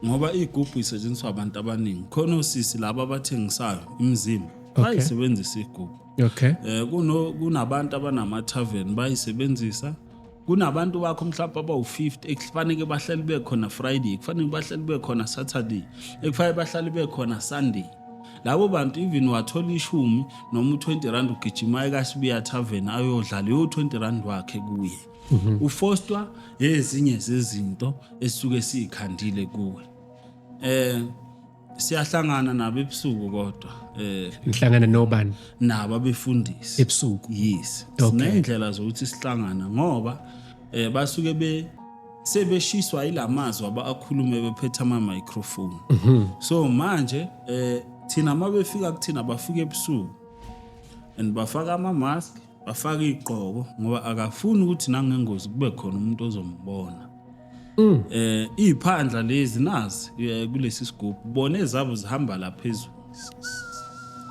Ngoba igubhu isetshenziswa abantu abaningi. Khona osisi laba abathengisayo imizimba bayisebenzisa igubhu. Eh kunabantu abanama tavern bayisebenzisa. Kunabantu bakho mhlawumbe abawu-50 ekufanele bahlale bekhona Friday, kufanele bahlale bekhona Saturday, ekufanele bahlale bekhona Sunday. Labo bantu even wathola ishumi noma u-20 rand ugijima eKasibiya Tavern ayodlala yo 20 rand wakhe kuye. Ufostwa ezinye zezinto esisuke sikhandile kuwe. Siyahlangana nabo ebusuku kodwa nihlangana nobani? Nabo abefundisi ebusuku. Yes. Sinendlela zokuthi sihlangana ngoba basuke sebeshiswa ilamazwi abakhulume bephethe ama microphone. So manje thina mabefika kuthina bafika ebusuku and bafaka ama mask, bafaka igqoko ngoba akafuni ukuthi nangengozi kube khona umuntu ozombona. Iphandla lezi nazi kulesi sigubhu bona ezabo zihamba la phezulu.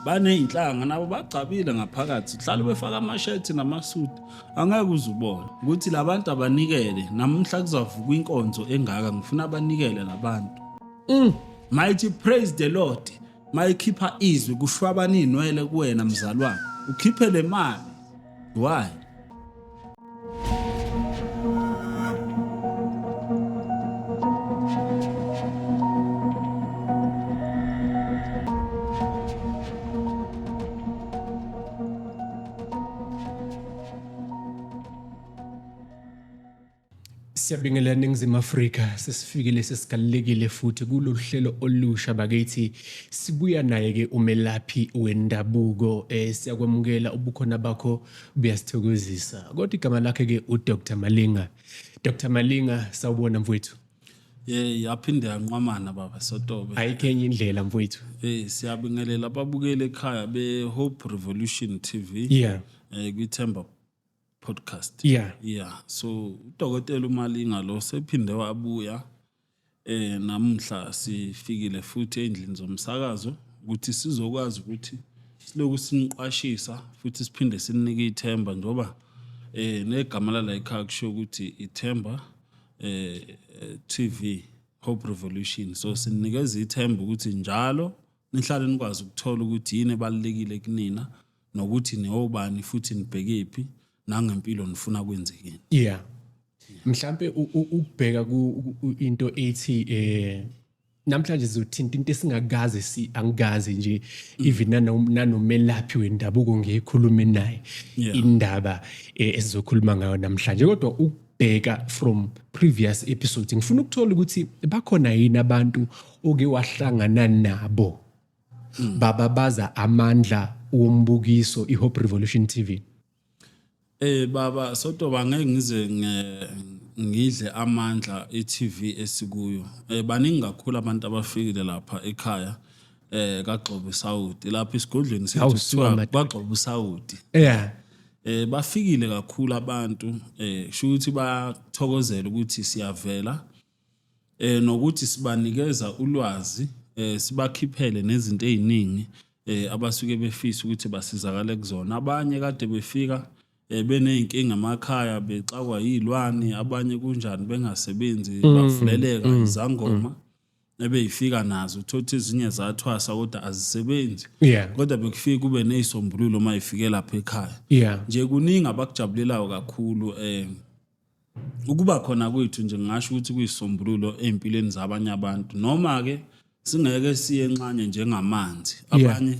Baneyinhlanga nabo bagcabile ngaphakathi, hlale befaka amashethi namasuti, angeke uzubone ukuthi labantu abanikele namuhla kuzavuka inkonzo engaka, ngifuna abanikele labantu. Mighty praise the Lord. Mayikhipha izwi kushwabana inwele kuwena mzalwane, ukhiphe le mali. Why? Siyabingelela Ningizimu Afrika, sesifikile sesigalelekile futhi kulolu hlelo olusha bakithi. Sibuya naye ke umelaphi wendabuko, siyakwamukela ubukhona bakho, buyasithokozisa. Kodwa igama lakhe ke uDr Malinga. Dr Malinga, sawubona mfowethu. Yaphinde yanqwamana baba Sotobe. Ayikho enye indlela mfowethu. Siyabingelela ababukeli ekhaya be Hope Revolution TV. Kwithemba podcast. Yeah. So udokotela uMalinga lo sephinde wabuya namuhla sifikile futhi endlini zomsakazo ukuthi sizokwazi ukuthi siloku siniqwashisa futhi siphinde sinike ithemba njoba negama lala ekhaya kusho ukuthi ithemba TV Hope Revolution. So sinikeza ithemba ukuthi njalo nihlale nikwazi ukuthola ukuthi yini ebalulekile kunina nokuthi niyobani futhi nibhekephi nangempilo nifuna kwenzekeni. Yeah. Mhlambe ukubheka into ethi namhlanje sizothinta into esingakaze angikaze nje even nanomelaphi wendabuko ngikhulume naye indaba esizokhuluma ngayo namhlanje, kodwa ukubheka from previous episodes ngifuna ukuthola ukuthi bakhona yini abantu oke wahlangana nabo bababaza amandla wombukiso iHope Revolution TV. Baba Sotoba, ngeke ngize ngidle amandla eTV esikuyo. Baningi kakhulu abantu abafikile lapha ekhaya kaGxobo Saudi, lapha esigodlweni sethu kuthiwa kwaGxobo Saudi. Bafikile kakhulu abantu, kusho ukuthi bathokozela ukuthi siyavela nokuthi sibanikeza ulwazi, sibakhiphele nezinto eziningi abasuke befisa ukuthi basizakale kuzona. Abanye kade befika beneyinkinga emakhaya, bexakwa yilwane, abanye kunjani bengasebenzi, bavuleleka izangoma ebeyifika nazo, uthothi ezinye zathwasa kodwa azisebenzi. Kodwa bekufika kube nezisombululo uma ifike lapha ekhaya. Nje kuningi abakujabulelayo kakhulu ukuba khona kwethu nje, ngingasho ukuthi kuyisombululo empilweni zabanye abantu, noma ke singeke siye enxanye njengamanzi, abanye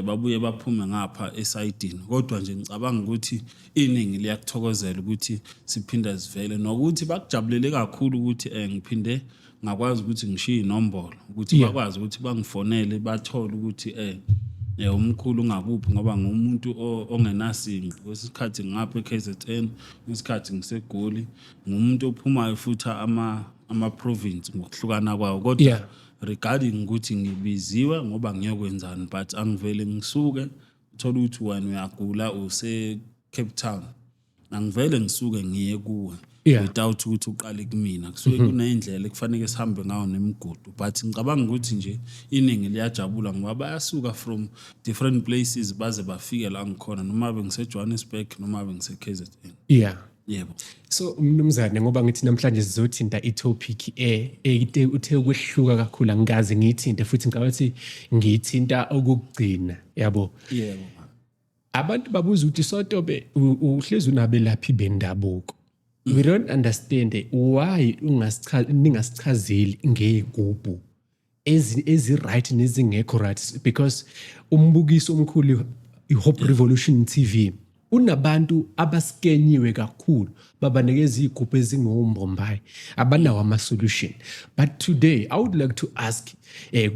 babuye baphume ngapha esayidini, kodwa nje ngicabanga ukuthi iningi liyakuthokozela ukuthi siphinda sivele, nokuthi bakujabulele kakhulu ukuthi ngiphinde ngakwazi ukuthi ngishiye inombolo ukuthi bakwazi ukuthi bangifonele bathole ukuthi umkhulu ungakuphi, ngoba ngumuntu ongenasinqi. Kwesikhathi ngapha eKZN, kwesikhathi ngiseGoli, ngumuntu ophumayo futhi ama province ngokuhlukana kwawo, kodwa regarding ukuthi ngibiziwe ngoba ngiyokwenzani, but angivele ngisuke uthola ukuthi wena uyagula use Cape Town, angivele ngisuke ngiye kuwe without ukuthi uqale kumina. Kusuke kunendlela ekufanele sihambe ngayo nemigudu, but ngicabanga ukuthi nje iningi liyajabula ngoba bayasuka from different places baze bafike la ngikhona, noma bengise Johannesburg noma bengise KZN. Yebo. So mnumzane, ngoba ngithi namhlanje sizothinta i-topic uthe ukwehluka kakhulu, angikaze ngiyithinte futhi ngicabanga ukuthi ngiyithinta okokugcina, yabo. Yebo. Abantu babuza ukuthi Sotobe uhlezi unabelaphi bendabuko. We don't understand why ungasichazi, ningasichazeli ngey'gubhu ezi-right nezingekho right, because umbukiso omkhulu i-Hope Revolution TV unabantu abaskenyiwe kakhulu, babanikeza iy'gubhu ezingombombayi, abanawo ama-solution. But today I would like to ask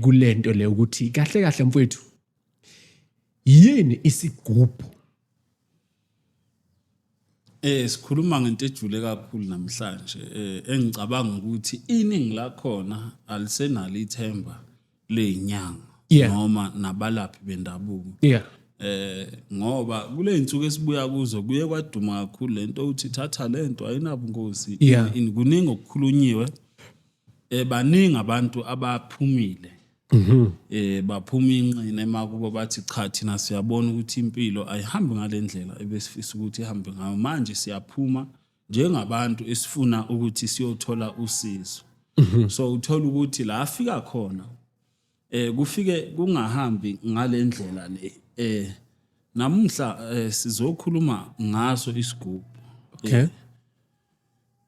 kulento le ukuthi kahle kahle mfowethu, yini isigubhu? Sikhuluma ngento ejule kakhulu namhlanje, engicabanga ukuthi iningi lakhona alisenalo ithemba lezinyanga noma nabalaphi bendabuko. Ngoba kule insuku esibuya kuzo kuye kwaduma kakhulu lento uthi thatha lento ayinabungozi. Kuningi okukhulunyiwe, baningi abantu abaphumile, baphuma inqina emakubo, bathi cha, thina siyabona ukuthi impilo ayihambi ngalendlela ebesifisa ukuthi ihambe ngayo. Manje siyaphuma njengabantu esifuna ukuthi siyothola usizo. So uthola ukuthi la afika khona kufike kungahambi ngalendlela le. Namuhla sizokhuluma ngaso isigubhu.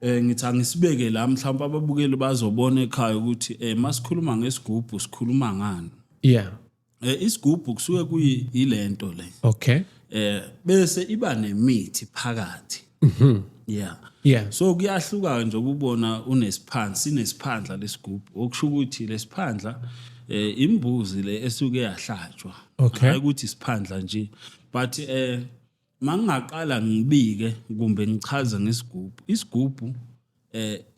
Ngithi angisibeke la, mhlawumbe ababukeli bazobona ekhaya ukuthi masikhuluma ngesigubhu sikhuluma ngani. Isigubhu kusuke kuyilento le. Bese iba nemithi phakathi. Yeah. So kuyahluka nje ukubona unesiphandla, sinesiphandla lesigubhu, okusho ukuthi lesiphandla imbuzi le esuke yahlatshwa. Hayi ukuthi isiphandla nje, but mangingaqala ngibike kumbe ngichaze ngesigubhu, isigubhu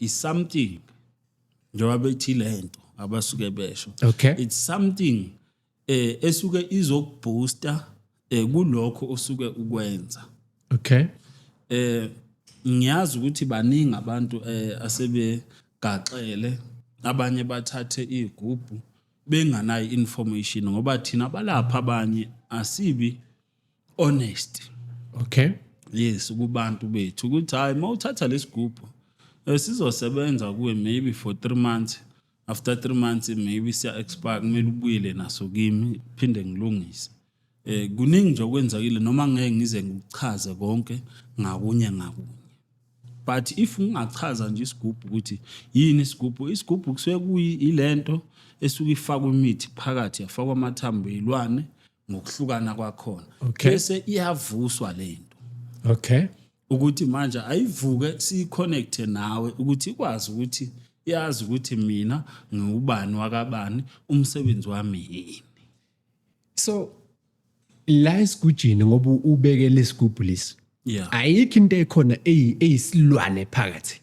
is something, njengoba bethi lento abasuke besho, it's something esuke izokubooster kulokho osuke ukwenza. Ngiyazi ukuthi baningi abantu asebegaxele, abanye bathathe igubhu benganayo information, ngoba thina balapha abanye asibi honest. Yes, kubantu bethu ukuthi hayi, mawuthatha lesigubhu sizosebenza kuwe maybe for 3 months, after 3 months maybe siya expire, kumele ubuyele naso kimi phinde ngilungise. Kuningi nje okwenzakile, noma ngeke ngize ngikuchaze konke ngakunye ngakunye, but if ngingachaza nje isigubhu ukuthi yini isigubhu, isigubhu kusuke kuyilento esuke ifakwa imithi phakathi, yafakwa amathambo ezilwane ngokuhlukana kwakhona, bese iyavuswa lento ukuthi manje ayivuke, siyiconnecte nawe ukuthi ikwazi ukuthi yazi ukuthi mina ngiwubani wakabani, umsebenzi wami yini. So la esigujini, ngoba ubekele isigubhu lesi, ayikho into ekhona eyisilwane phakathi?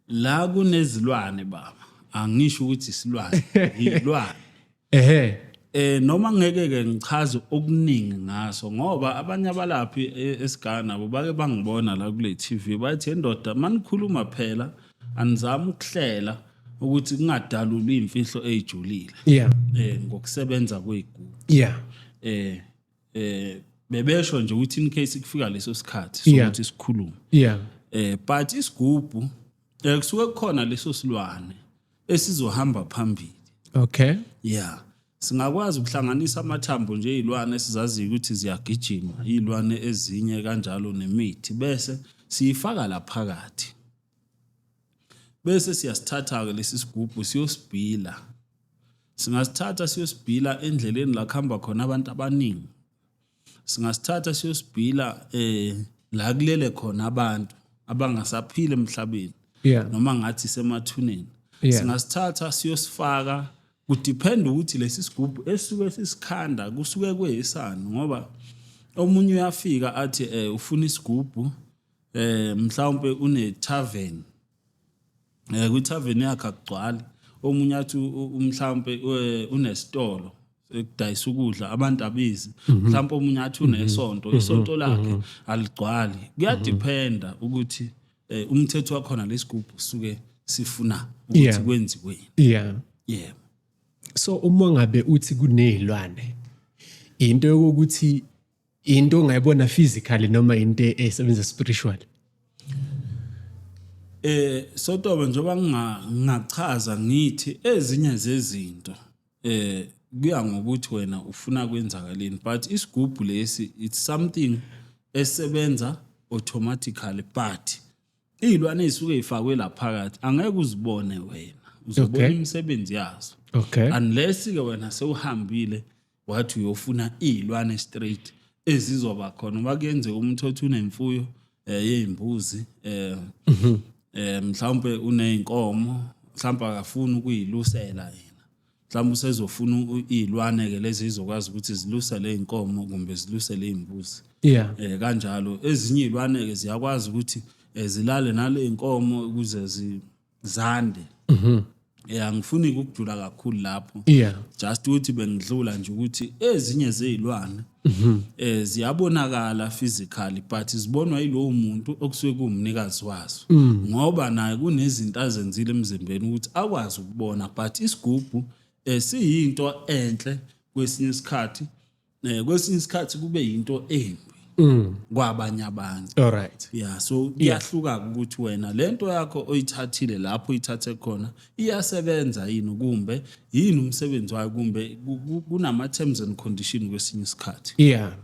La kunezilwane baba, angisho ukuthi isilwane yilwane. Noma ngeke ke ngichaze okuningi ngaso, ngoba abanye abalaphi esigana nabo bake bangibona la kule TV, bathi endoda manikhuluma phela anizama ukuhlela ukuthi kungadalulwa imfihlo ezijulile ngokusebenza kwezigubhu. Bebesho nje ukuthi in case kufika leso sikhathi sokuthi sikhulume. But isigubhu kusuke kukhona leso silwane esizohamba phambili. Yeah. Singakwazi ukuhlanganisa amathambo nje izilwane esizaziyo ukuthi ziyagijima, izilwane ezinye kanjalo nemithi, bese siyifaka la phakathi. Bese siyasithatha ke lesi sigubhu siyosibhila. Singasithatha siyosibhila endleleni la kuhamba khona abantu abaningi. Singasithatha siyosibhila la kulele khona abantu abangasaphila emhlabeni. Noma ngathi semathuneni. Singasithatha siyosifaka, kudepend ukuthi lesi sigubhu esuke sisikhanda kusuke kuyisani, ngoba omunye uyafika athi ufuna isigubhu, mhlawumbe une tavern, kwi tavern yakhe akugcwali. Omunye athi mhlawumbe unesitolo ekudayisa ukudla, abantu abizi. Mhlawumbe omunye athi unesonto, isonto lakhe aligcwali. Kuyadependa ukuthi umthetho wakhona lesigubhu suke sifuna ukuthi kwenziweni. So uma ngabe uthi kunezilwane, into yokuthi into ongayibona physically noma into esebenza spiritual? Sotobe, njengoba ngingachaza ngithi ezinye zezinto kuya ngokuthi wena ufuna kwenzakaleni, but isigubhu lesi, it's something esebenza automatically, but izilwane ezisuke zifakwe la phakathi angeke uzibone wena, uzobona imisebenzi yazo unless ke wena sewuhambile wathi uyofuna izilwane straight ezizoba khona. Ngoba kuyenzeka umuntu othi unemfuyo yey'mbuzi, mhlawumbe uney'nkomo, mhlawumbe akafuni ukuyilusela yena, mhlawumbe usezofuna iy'lwane ke lezi ezizokwazi ukuthi zilusele iy'nkomo kumbe zilusele iy'mbuzi. Kanjalo ezinye iy'lwane ke ziyakwazi ukuthi zilale nale y'nkomo ukuze zande. Angifuni ukujula kakhulu lapho, just ukuthi bengidlula nje ukuthi ezinye zezilwane ziyabonakala physically, but zibonwa yilowo muntu okusuke kuwumnikazi wazo, ngoba naye kunezinto azenzile emzimbeni ukuthi akwazi ukubona. But isigubhu siyinto enhle kwesinye isikhathi, kwesinye isikhathi kube yinto embi kwabanye abantu. All right. Yeah, so kuyahluka ukuthi wena lento yakho oyithathile lapho uyithathe khona iyasebenza yini, kumbe yini umsebenzi wayo, kumbe kunama terms and condition kwesinye isikhathi. Yeah.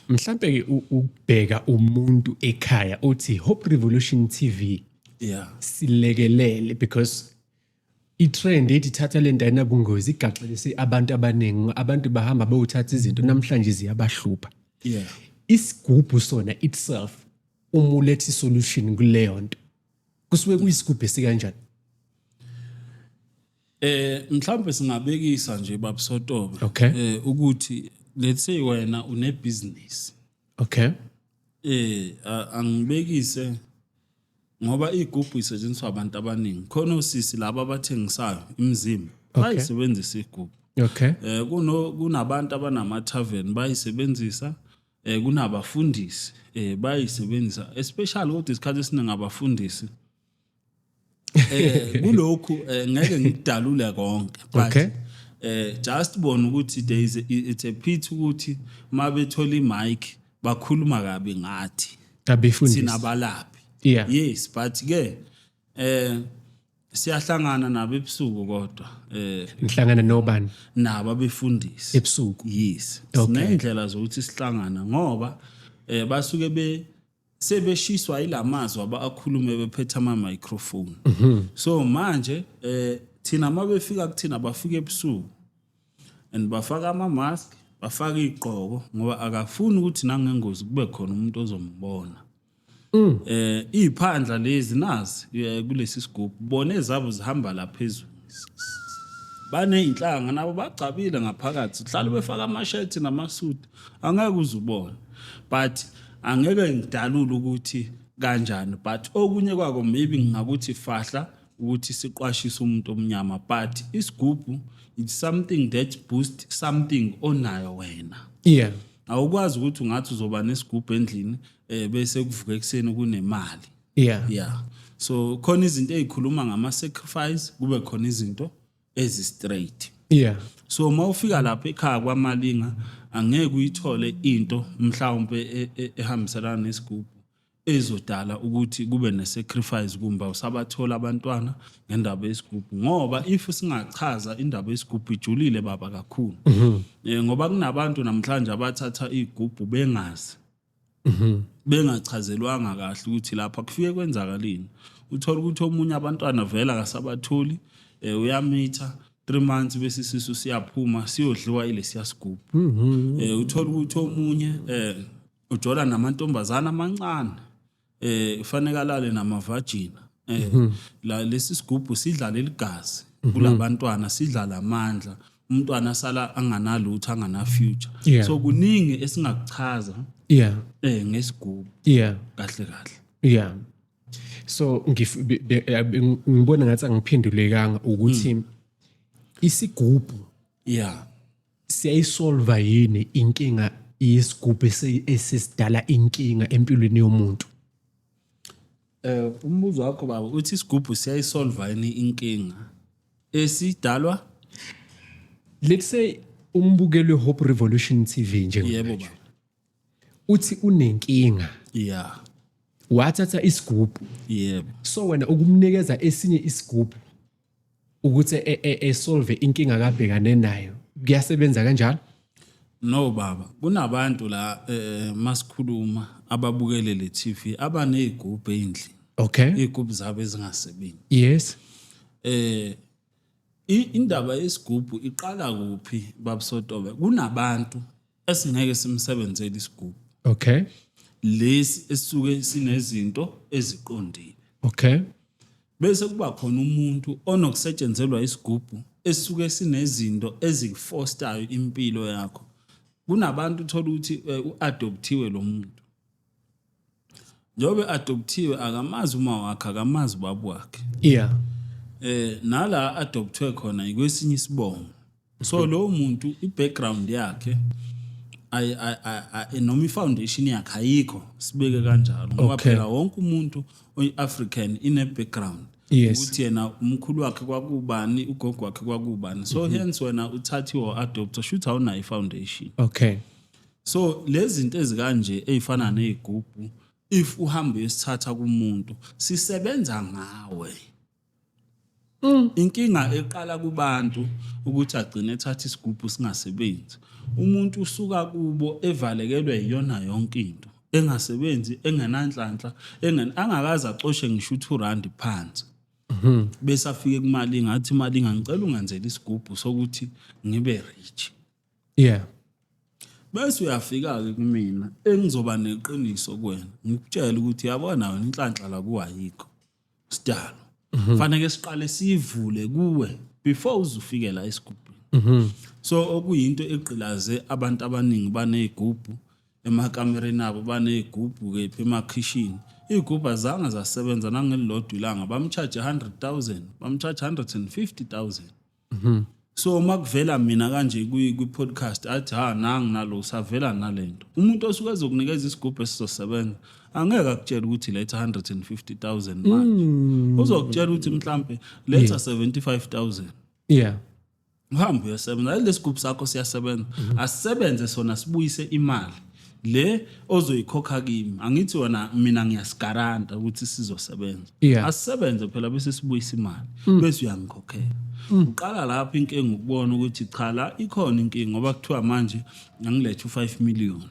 Mhlambe ke ukubheka umuntu ekhaya uthi Hope Revolution TV silekelele, because i-trend ethi thatha le nto ayinabungozi igaxelise abantu abaningi. Abantu bahamba bayothatha izinto namhlanje ziyabahlupha. Isigubhu sona itself, uma uletha isolution kuleyo nto, kusuke kuyisigubhu esikanjani? Mhlawumbe singabekisa nje, babuSotobe, ukuthi let's say wena une business. Angibekise ngoba igubhu isetshenziswa abantu abaningi. Khona osisi laba abathengisayo imizimba, bayisebenzisa igubhu. Kunabantu abanama tavern, bayisebenzisa. Kunabafundisi, bayisebenzisa especially, kodwa isikhathi esiningi abafundisi kulokhu ngeke ngikudalule konke, but just bona ukuthi there is a, it's a pity ukuthi mabethola imic bakhuluma kabi ngathi abefundisi thina abalaphi. Yes, but ke siyahlangana nabo ebusuku, kodwa Nihlangana nobani? Nabo abefundisi. Ebusuku? Yes. Sinendlela zokuthi sihlangana, ngoba basuke be sebeshiswa ilamazwi abakhulume bephethe ama microphone. So manje thina mabefika kuthina, bafika ebusuku and bafaka ama mask, bafaka igqoko, ngoba akafuni ukuthi nangengozi kube khona umuntu ozombona. Iphandla lezi nazi kulesi sigubhu, bona ezabo zihamba la phezulu, baneyinhlanga nabo, bagcabile ngaphakathi, hlale befaka amashethi namasuti, angeke uzubone. But angeke ngidalule ukuthi kanjani, but okunye kwako maybe ngingakuthi fahla ukuthi siqwashise umuntu omnyama. But isigubhu, it's something that boost something onayo wena. Awukwazi ukuthi ungathi uzoba nesigubhu endlini bese kuvuka ekuseni kunemali. Yeah, so khona izinto ezikhuluma ngama sacrifice, kube khona izinto ezi straight. So uma ufika lapha ekhaya kwaMalinga, angeke uyithole into mhlawumbe ehambiselana nesigubhu ezodala ukuthi kube ne-sacrifice, kumbe awusabathola abantwana ngendaba yesigubhu, ngoba if singachaza indaba yesigubhu ijulile, baba, kakhulu, ngoba kunabantu namhlanje abathatha igubhu bengazi, bengachazelwanga kahle ukuthi lapha kufike kwenzakalini. Uthola ukuthi omunye abantwana vele akasabatholi, uyamitha 3 months bese isisu siyaphuma siyodliwa ilesiya sigubhu. Uthola ukuthi omunye ujola namantombazana amancane, ufanele alale namavagina. La lesi sigubhu sidla leligazi kulabantwana, sidla lamandla, umntwana sala anganalutho, angana future. So kuningi esingakuchaza ngesigubhu kahle kahle. Yeah. So ngibona ngathi angiphendulekanga ukuthi isigubhu siyayisolva yini inkinga yesigubhu esesidala inkinga empilweni yomuntu. Umbuzo wakho, baba, uthi isigubhu siyayisolva yini inkinga esidalwa? Let's say umbukeli Hope Revolution TV njengamanje Yebo, baba. uthi unenkinga Wathatha isigubhu. Yebo. So wena ukumnikeza esinye isigubhu ukuthi esolve inkinga akabhekane nayo, kuyasebenza kanjalo? No baba, kunabantu la masikhuluma ababukele le TV abanezigubhu endlini. Izigubhu zabo ezingasebenzi. Indaba yesigubhu iqala kuphi, babuSotobe? Kunabantu esingeke simsebenzele isigubhu. Lesi esisuke sinezinto eziqondile. Bese kuba khona umuntu onokusetshenzelwa isigubhu esisuke sinezinto ezikufostayo impilo yakho. Kunabantu uthola ukuthi uadoptiwe lo muntu. Njengoba adoptiwe, akamazi uma wakhe, akamazi ubaba wakhe. Nala adoptwe khona ikwesinye isibongo. So lo muntu i-background yakhe noma i-foundation yakhe ayikho, sibeke kanjalo, ngoba phela wonke umuntu oyi-African ine background ukuthi yena umkhulu wakhe kwakubani, ugogo wakhe kwakubani. So hence wena uthathiwe, adopt, shuthi awunayo i-foundation. So lezi zinto ezikanje ezifana nezigubhu, if uhamba uyosithatha kumuntu, sisebenza ngawe. Inkinga eqala kubantu ukuthi agcine ethatha isigubhu singasebenzi. Umuntu usuka kubo evalekelwe iyona yonke into, engasebenzi, engenanhlanhla, angakaze acoshe ngisho u2 rand phansi. Bese afike kumali, ngathi imali ingangicela ungenzela isigubhu sokuthi ngibe rich. Bese uyafika ke kumina engizoba neqiniso kuwena, ngikutshela ukuthi yabona wena, inhlanhla la kuwe ayikho sidalo. Fanele siqale sivule kuwe before uzufike la esigubhini. So okuyinto egqilaze abantu abaningi, banezigubhu emakamereni abo, banezigubhu kephi emakhishini. Iy'gubhu azange zasebenza nangelilodwa ilanga. Bamcharge 100,000, bamcharge 150,000. So uma kuvela mina kanje kwi-podcast, athi ha, nangi nalo usavela nalento. Umuntu osuke ezokunikeza isigubhu esizosebenza angeke akutshele ukuthi letha 150,000 manje. Uzokutshela ukuthi mhlambe letha 75,000. Uhambe uyosebenza. Hayi, lesigubhu sakho siyasebenza, asisebenze sona, sibuyise imali le ozoyikhokha kimi. Angithi wena mina ngiyasigaranta ukuthi sizosebenza? Asisebenze phela, bese sibuyisa imali, bese uyangikhokhela. Uqala lapho inkinga ukubona ukuthi cha, la ikhona inkinga, ngoba kuthiwa manje angilethe u5 million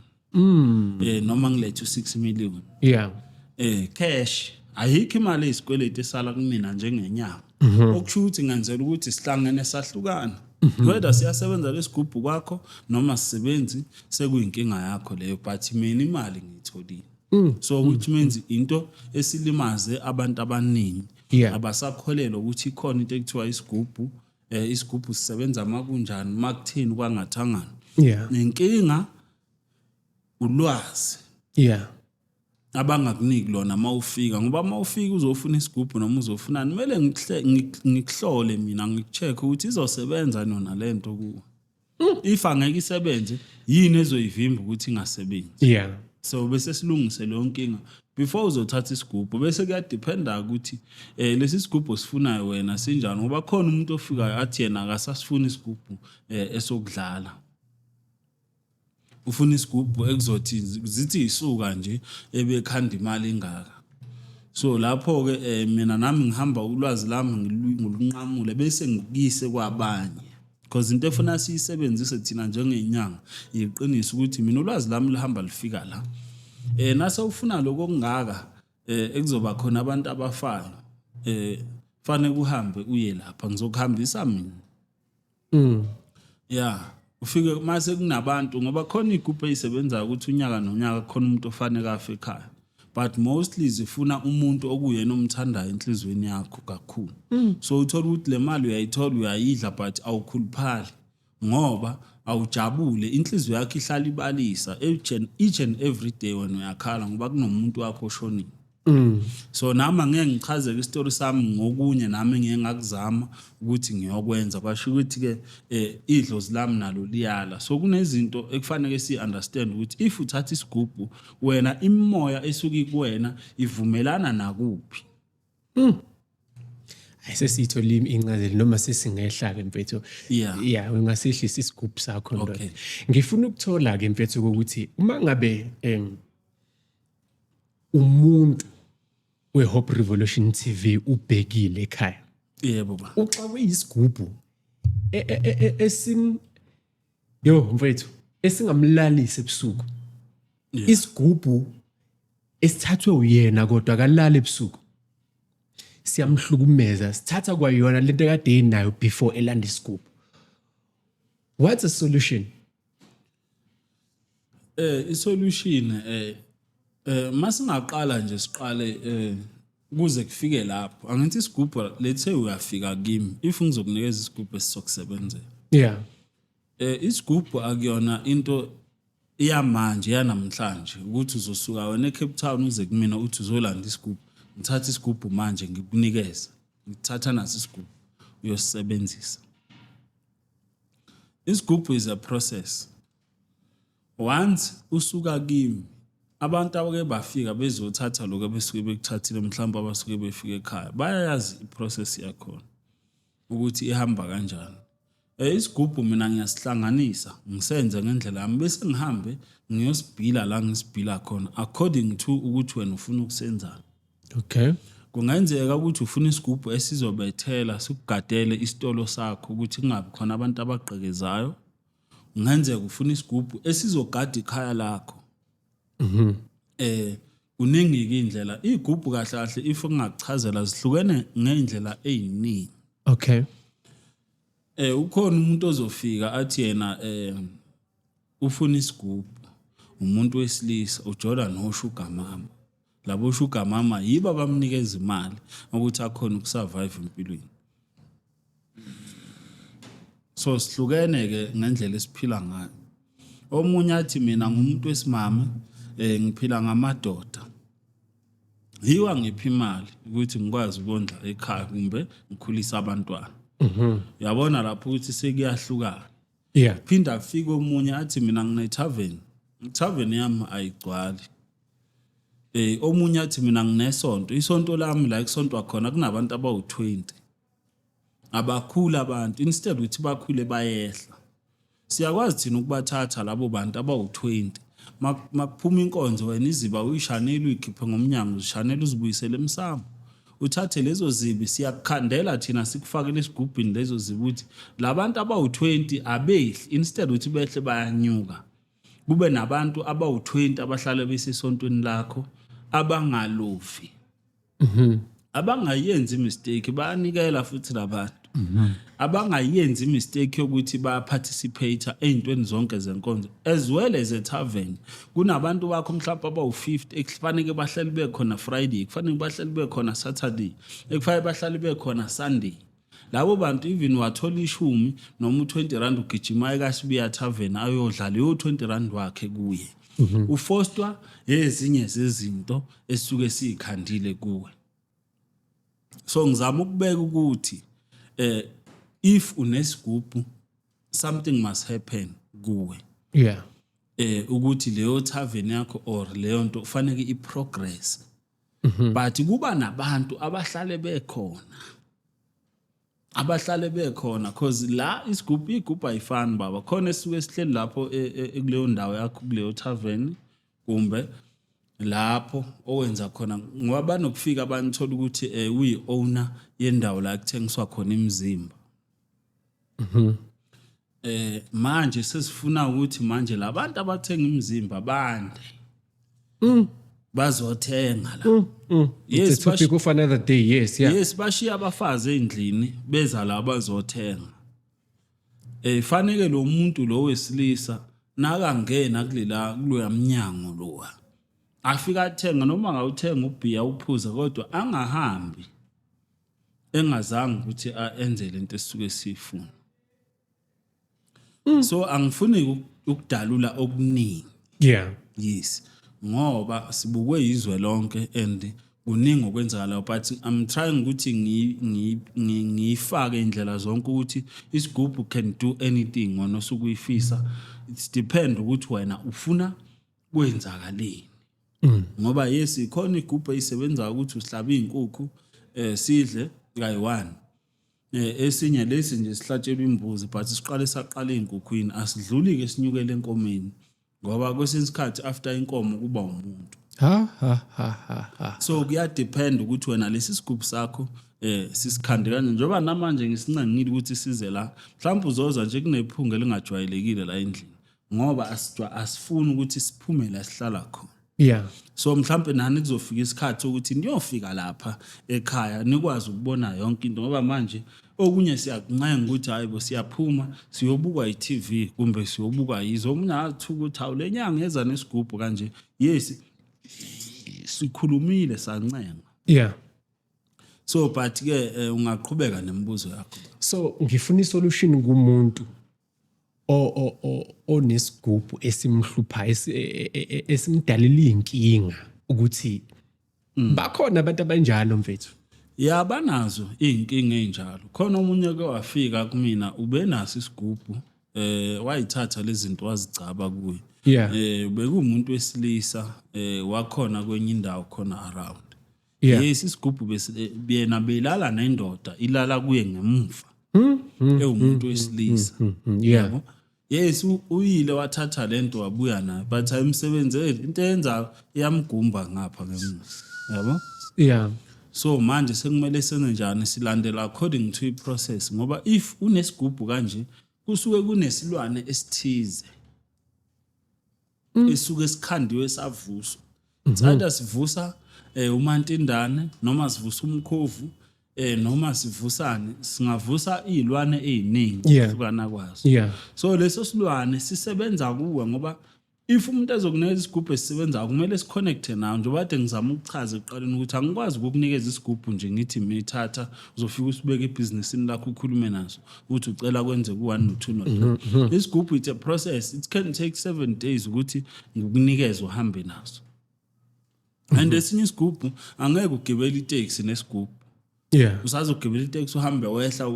noma ngilethe u6 million cash. Ayikho imali eyisikweletu esala kumina njengenyanga, okusho ukuthi ngenzela ukuthi sihlangene sahlukana. Whether siyasebenza lesigubhu kwakho noma sisebenzi, sekuyinkinga yakho leyo, but mina imali ngiyitholile. So which means into esilimaze abantu abaningi abasakholelwa ukuthi ikhona into ekuthiwa isigubhu. Isigubhu sisebenza makunjani, makuthini, kwangathangana. Nenkinga ulwazi abangakuniki lona mawufika, ngoba mawufika uzofuna isigubhu noma uzofunani, kumele ngikuhlole mina, ngikucheck ukuthi izosebenza nona lento kuwe. If angeke isebenze, yini ezoyivimba ukuthi ingasebenzi? So bese silungise leyo nkinga before uzothatha isigubhu. Bese kuyadependa ukuthi lesi sigubhu osifunayo wena sinjani, ngoba khona umuntu ofikayo athi yena akasasifuni isigubhu esokudlala, ufuna isigubhu ekuzothi zithi isuka nje ebekhanda imali engaka. So lapho ke mina nami ngihamba ulwazi lami ngilunqamule, bese ngikuyise kwabanye, because into efuna siyisebenzise thina njengenyanga iqiniso ukuthi mina ulwazi lami lihamba lifika la. Nase ufuna lokho okungaka ekuzoba khona abantu abafayo, fanele kuhambe uye lapha, ngizokuhambisa mina. Ya, ufike mase kunabantu, ngoba khona igroup ezisebenzayo ukuthi unyaka nonyaka khona umuntu ofanele afe ekhaya, but mostly zifuna umuntu okuyena omthandayo enhliziyweni yakho kakhulu. So uthola ukuthi le mali uyayithola, uyayidla, but awukhuluphali ngoba awujabule. Inhliziyo yakho ihlala ibalisa each and every day. Wena uyakhala ngoba kunomuntu wakho oshonile. So nami angeke ngichazeke isitori sami ngokunye nami ngeke ngakuzama ukuthi ngiyokwenza, kwasho ukuthi ke idlozi lami nalo liyala. So kunezinto ekufanele si understand ukuthi if uthatha isigubhu wena, imimoya esuke kuwena ivumelana nakuphi. Ayisesitholile incazelo noma sesingehla ke, mfethu? Yeah, ungasehlisa isigubhu sakho, ndoda. Okay. Ngifuna ukuthola ke, mfethu, ukuthi uma ngabe Umuntu we-Hope Revolution TV ubhekile ekhaya. Yebo ba. Uxakwe isigubhu esim yo mfethu esingamlalisi ebusuku. Isigubhu esithathwe uyena kodwa akalali ebusuku. Siyamhlukumeza, sithatha kwayona lento ekade enayo before elanda isigubhu. What's the solution? Isolution masingaqala nje siqale kuze kufike lapho. Angithi isigubhu, let's say uyafika kimi, if ngizokunikeza isigubhu esizokusebenzela. Isigubhu akuyona into yamanje yanamhlanje ukuthi uzosuka wena eCape Town uze kumina uthi uzolanda isigubhu. Ngithatha isigubhu manje ngikunikeze. Ngithatha naso isigubhu uyosebenzisa. Isigubhu is a process. Once usuka kimi, abantu abake bafika bezothatha lokho abesuke bekuthathile, mhlawumbe abasuke befika ekhaya bayayazi iprocess yakhona ukuthi ihamba kanjani. Isigubhu mina ngiyasihlanganisa ngisenze ngendlela yami bese ngihambe ngiyosibhila la ngisibhila khona according to ukuthi wena ufuna ukusenzani. Kungenzeka ukuthi ufuna isigubhu esizobethela sikugadele isitolo sakho ukuthi kungabi khona abantu abagqekezayo. Kungenzeka ufuna isigubhu esizogada ikhaya lakho. Kuningi ke indlela igubhu kahle kahle if ngingakuchazela zihlukene ngeindlela eziningi. Ukhona umuntu ozofika athi yena ufuna isigubhu, umuntu wesilisa ujola no-sugar mama. Labo sugar mama yibo abamnikeza imali ukuthi akhone ukusurvive empilweni. So sihlukene ke ngendlela esiphila ngayo. Omunye athi mina ngumuntu wesimame, ngiphila ngamadoda. Yiwa ngiphi imali ukuthi ngikwazi ukondla ekhaya kumbe ngikhulisa abantwana. Uyabona lapho ukuthi sekuyahlukana. Phinda afike omunye athi mina ngine tavern. Tavern yami ayigcwali. Omunye athi mina nginesonto, isonto lami la kusontwa khona kunabantu abawu20. Abakhula abantu instead ukuthi bakhule bayehla. Siyakwazi thina ukubathatha labo bantu abawu20. Makuphuma inkonzo wena iziba uyishanele uyikhiphe ngomnyango, uzishanele uzibuyisele emsamo. Uthathe lezo zibi, siyakukhandela thina sikufakele esigubhini lezo zibi ukuthi labantu abawu20 abehli, instead ukuthi behle bayanyuka. Kube nabantu abawu20 abahlale besesontweni lakho abangalovi. Abangayenzi mistake, bayanikela futhi labantu. Abangayenzi mistake yokuthi baya participate ezintweni zonke zenkonzo as well as a tavern. Kunabantu bakho mhlawumbe abawu50 ekufanele bahlale bekhona Friday, kufanele bahlale bekhona Saturday, ekufanele bahlale bekhona Sunday. Labo bantu even wathola ishumi noma u20 rand ugijima eKasibiya Tavern ayodlala yo 20 rand wakhe kuye. Ufostwa ezinye zezinto esisuke sikhandile kuwe. So ngizama ukubeka ukuthi if unesigubhu something must happen kuwe. Ukuthi leyo tavern yakho or leyo nto kufanele iprogress. But kuba nabantu abahlale bekhona. Abahlale bekhona cause la isigubhu igubhu ayifani baba. Khona esuke sihleli lapho kuleyo ndawo yakho kuleyo tavern kumbe lapho owenza khona, ngoba banokufika abantu thola ukuthi uyi owner yendawo la kuthengiswa khona imizimba. Manje sesifuna ukuthi manje labantu abathenga imizimba bande. Bazothenga la. Yes, it's a topic of another day. Yes, yeah. Yes, bashiya abafazi endlini beza la bazothenga. Fanele lo muntu lo wesilisa nakangena kulela kuloya mnyango lo. Afika athenga noma ngawuthenga ubhiya uphuza kodwa angahambi engazange ukuthi enze lento esisuke sifuna. So angifuni ukudalula okuningi. Yes. Ngoba sibukwe izwe lonke and kuningi okwenzakalayo, but I'm trying ukuthi ngiyifake indlela zonke ukuthi isigubhu can do anything wena osuke uyifisa. It's depend ukuthi wena ufuna kwenzakaleni. Ngoba yes ikhona igubhu eyisebenza ukuthi usihlabe izinkukhu sidle kayi-1. Esinye lesi nje sihlatshelwa imbuzi but siqale saqala ezinkukhwini, asidluli ke sinyukele enkomeni ngoba kwesinye isikhathi after inkomo kuba umuntu. Ha ha ha ha ha. So kuyadepend ukuthi wena lesi sigubhu sakho sisikhande kanje, njengoba namanje ngisincengile ukuthi size la, mhlawumbe uzoza nje kunephunga elingajwayelekile la endlini, ngoba asifuni ukuthi siphume la sihlala khona. So mhlawumbe nani kuzofika isikhathi ukuthi niyofika lapha ekhaya nikwazi ukubona yonke into, ngoba manje okunye siyakuncenga ukuthi hayi bo, siyaphuma siyobukwa i-TV kumbe siyobukwa yizo. Omunye athuka ukuthi hawu, le nyanga eza nesigubhu kanje. Yes, sikhulumile, sancenga. So but ke ungaqhubeka nemibuzo yakho. So ngifuna isolution kumuntu o onesigubhu esimhlupha, esimdalela inkinga, ukuthi bakhona abantu abanjalo, mfethu. Ya, banazo iy'nkinga ey'njalo. Khona omunye ke wafika kumina, ubenaso isigubhu, wayithatha lezi zinto wazigcaba kuye. Bekuwumuntu wesilisa, wakhona kwenye indawo khona around. Yes, isigubhu bese yena belala nendoda ilala kuye ngemuva, ewumuntu wesilisa. Yabo, yes, uyile wathatha lento wabuya nayo, but ayimsebenzeli. Into eyenzayo, iyamgumba ngapha ngemuva, yabo. So manje sekumele senze njani? Silandela according to i-process, ngoba if unesigubhu kanje, kusuke kunesilwane esithize esuke sikhandiwe savuswa. It's either sivusa umantindane, noma sivusa umkhovu, noma sivusane, singavusa izilwane eziningi ukuhlukana kwazo. So leso silwane sisebenza kuwe, ngoba if umuntu ezokunikeza isigubhu esisebenzayo, kumele siconnecte nawo. Njengoba kade ngizama ukuchaza ekuqaleni ukuthi angikwazi ukukunikeza isigubhu nje ngithi mithatha, uzofika usibeke ebhizinisini lakho, ukhulume naso ukuthi ucela kwenze ku-one, no-two, no-three. Isigubhu, it's a process. It can take 7 days ukuthi ngikunikeze uhambe naso. And esinye isigubhu, angeke ugibele iteksi nesigubhu. Usazogibela iteksi, uhambe wehla,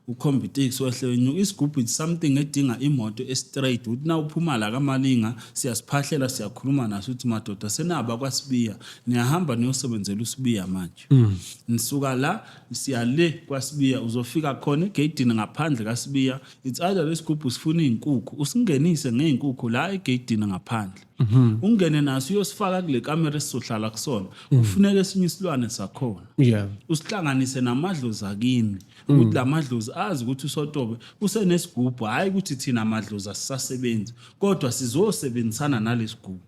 ukhombe iteksi, wehle, wenyuka. Isigubhu, it's something edinga imoto e-straight, ukuthi na uphuma la kaMalinga, siyasiphahlela, siyakhuluma naso ukuthi madoda, senaba kwaSibiya, niyahamba niyosebenzela uSibiya. Manje nisuka la, siya le kwaSibiya, uzofika khona egeyidini ngaphandle kaSibiya. It's either lesigubhu sifuna iy'nkukhu, usingenise ngey'nkukhu la egeyidini ngaphandle, ungene naso uyosifaka kule kamera esizohlala kusona. Kufuneka esinye isilwane sakhona, usihlanganise namadlozi akini, ukuthi la madlozi azi ukuthi uSotobe usenesigubhu, hhayi ukuthi thina madlozi asisasebenzi, kodwa sizosebenzisana nalesigubhu.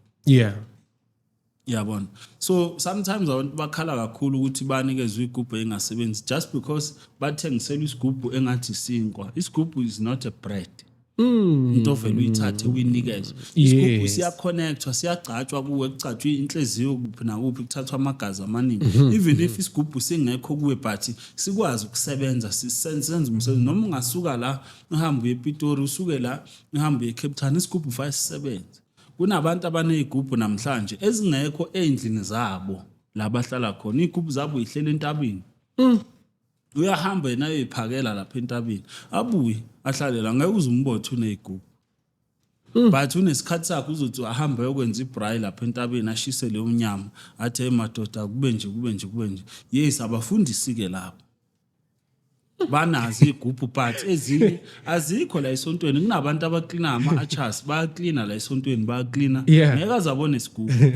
Yabona, so sometimes abantu bakhala kakhulu ukuthi banikezwe igubhu engasebenzi just because bathengiselwa isigubhu engathi sinkwa. Isigubhu is not a bread, into vele uyithathe uyinikeze. Isigubhu siyaconnectwa, siyagcatshwa kuwe, kugcatshwe inhliziyo kuphi nakuphi, kuthathwa amagazi amaningi. Even if isigubhu singekho kuwe, but sikwazi ukusebenza, senze umsebenzi. Noma ungasuka la uhambe uye ePitori, usuke la uhambe uye eCape Town, isigubhu fanele sisebenze. Kunabantu abaney'gubhu namhlanje ezingekho ey'ndlini zabo la bahlala khona. Iy'gubhu zabo yihleli entabeni. Uyahamba yena ayoyiphakela lapha entabeni, abuye ahlale la, ngeke uze umbothe uney'gubhu, but unesikhathi sakhe, uzothi ahambe ayokwenza ibraai lapha entabeni, ashise leyo nyama, athi, "Hey madoda, kube nje, kube nje, kube nje." Yes, abafundisi-ke lapho banazo iy'gubhu, but ezinye azikho la esontweni. Kunabantu abaklina ama-achas, bayaklina la esontweni, bayaklina. Ngeke aze abone isigubhu.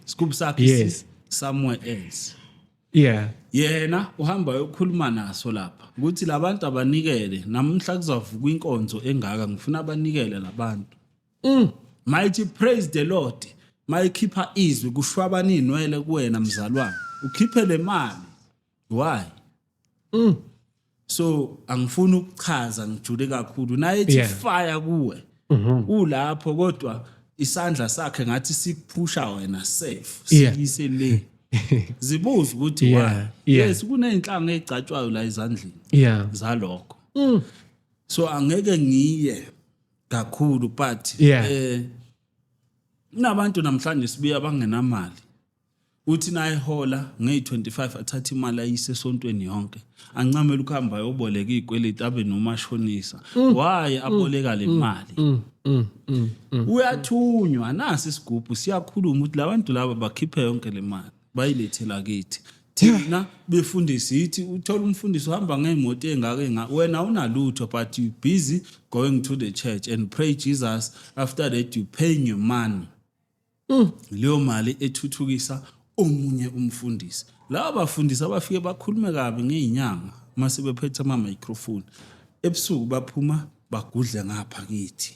Isigubhu sakhe somewhere else. Yena uhamba ayokhuluma naso lapha ukuthi labantu abanikele namhla, kuzavuka inkonzo engaka, ngifuna abanikele labantu. Mighty, praise the Lord, mayikhipha izwi kushwabana inwele kuwena mzalwane, ukhiphe le mali. Why? So angifuni ukuchaza ngijule kakhulu. Naye ethi fire kuwe, ulapho, kodwa isandla sakhe ngathi sikuphusha wena safe, siyise le. Zibuza ukuthi why. Yes, kuneyinhlanga ezigcatshwayo la ezandleni zalokho. So angeke ngiye kakhulu, but kunabantu namhlanje sibuya bangenamali, uthi nayihola ngeyi-25, athathe imali ayise esontweni yonke, ancamele ukuhamba ayoboleka iy'kweleti, abe nomashonisa. Why aboleka le mali? Uyathunywa, nasi isigubhu siyakhuluma ukuthi labantu laba bakhiphe yonke le mali, bayilethela kithi thina befundisi. Yithi uthola umfundisi uhamba ngey'moto ey'ngaka ey'ngaka, wena awunalutho, but you busy going to the church and pray Jesus. After that you paying your money. Leyo mali ethuthukisa omunye umfundisi. Laba bafundisi abafike bakhulume kabi ngey'nyanga mase bephethe ama-microphone, ebusuku baphuma bagudle ngapha kithi,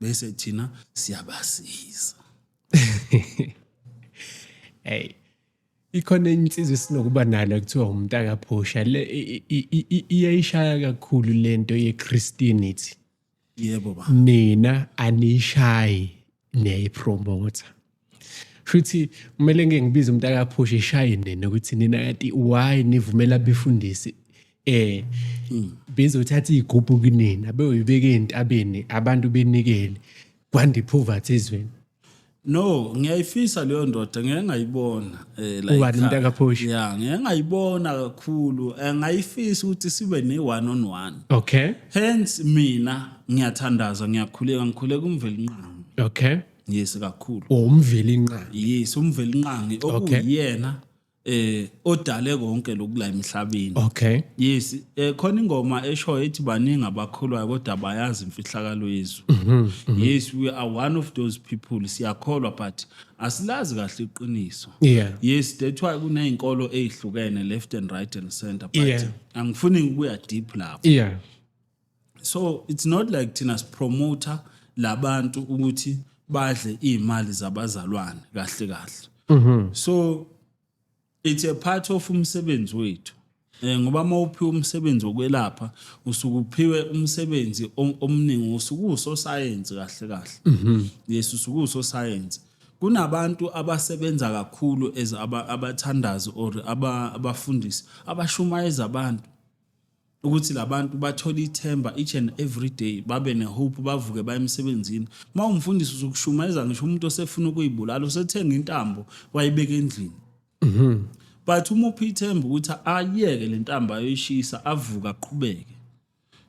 bese thina siyabasiza. Hey, ikhona insizwa esinokuba nalo kuthiwa umntakaphosha le iyayishaya kakhulu lento ye-Christianity. Yebo ba. Nina anishayi, niyayipromotha. Futhi kumele ngeke ngibize umntakaphosha ishaye nina ukuthi nina kanti why nivumela abefundisi bezothatha igubhu kunina beyoyibeka entabeni, abantu benikele, kwanda ipoverty ezweni? No, ngiyayifisa leyo ndoda, ngeke ngayibona la Ubani? ekhaya. Umntakaphosha? Yeah, ngeke ngayibona kakhulu. Ngayifisa ukuthi sibe ne one on one. Hence mina ngiyathandaza, ngiyakhuleka, ngikhuleka uMvelinqangi. Yes, kakhulu. UMvelinqangi. Yes, uMvelinqangi okuyena odale konke lokula emhlabeni. Yes, khona ingoma eshoyo ethi baningi abakholwayo kodwa bayazi imfihlakalo yezulu. Yes, we are one of those people, siyakholwa but asilazi kahle iqiniso. Yes, that's why kunezinkolo ezihlukene left and right and center, but angifuni ukuya deep lapho. So it's not like thina sipromota labantu ukuthi badle imali zabazalwane kahle kahle. So it's a part of umsebenzi wethu. Ngoba mawuphiwe umsebenzi wokwelapha, usuke uphiwe umsebenzi omningi, usuke usosayensi kahle kahle. Yes, usuke usosayensi. Kunabantu abasebenza kakhulu as abathandazi or abafundisi abashumayeza abantu ukuthi labantu bathole ithemba each and every day, babe nehope, bavuke baye emsebenzini. Uma umfundisi uzokushumayeza ngisho umuntu osefuna ukuyibulala, usethenga intambo wayibeka endlini, but uma uphi ithemba ukuthi ayeke le ntambo ayoyishisa, avuka aqhubeke.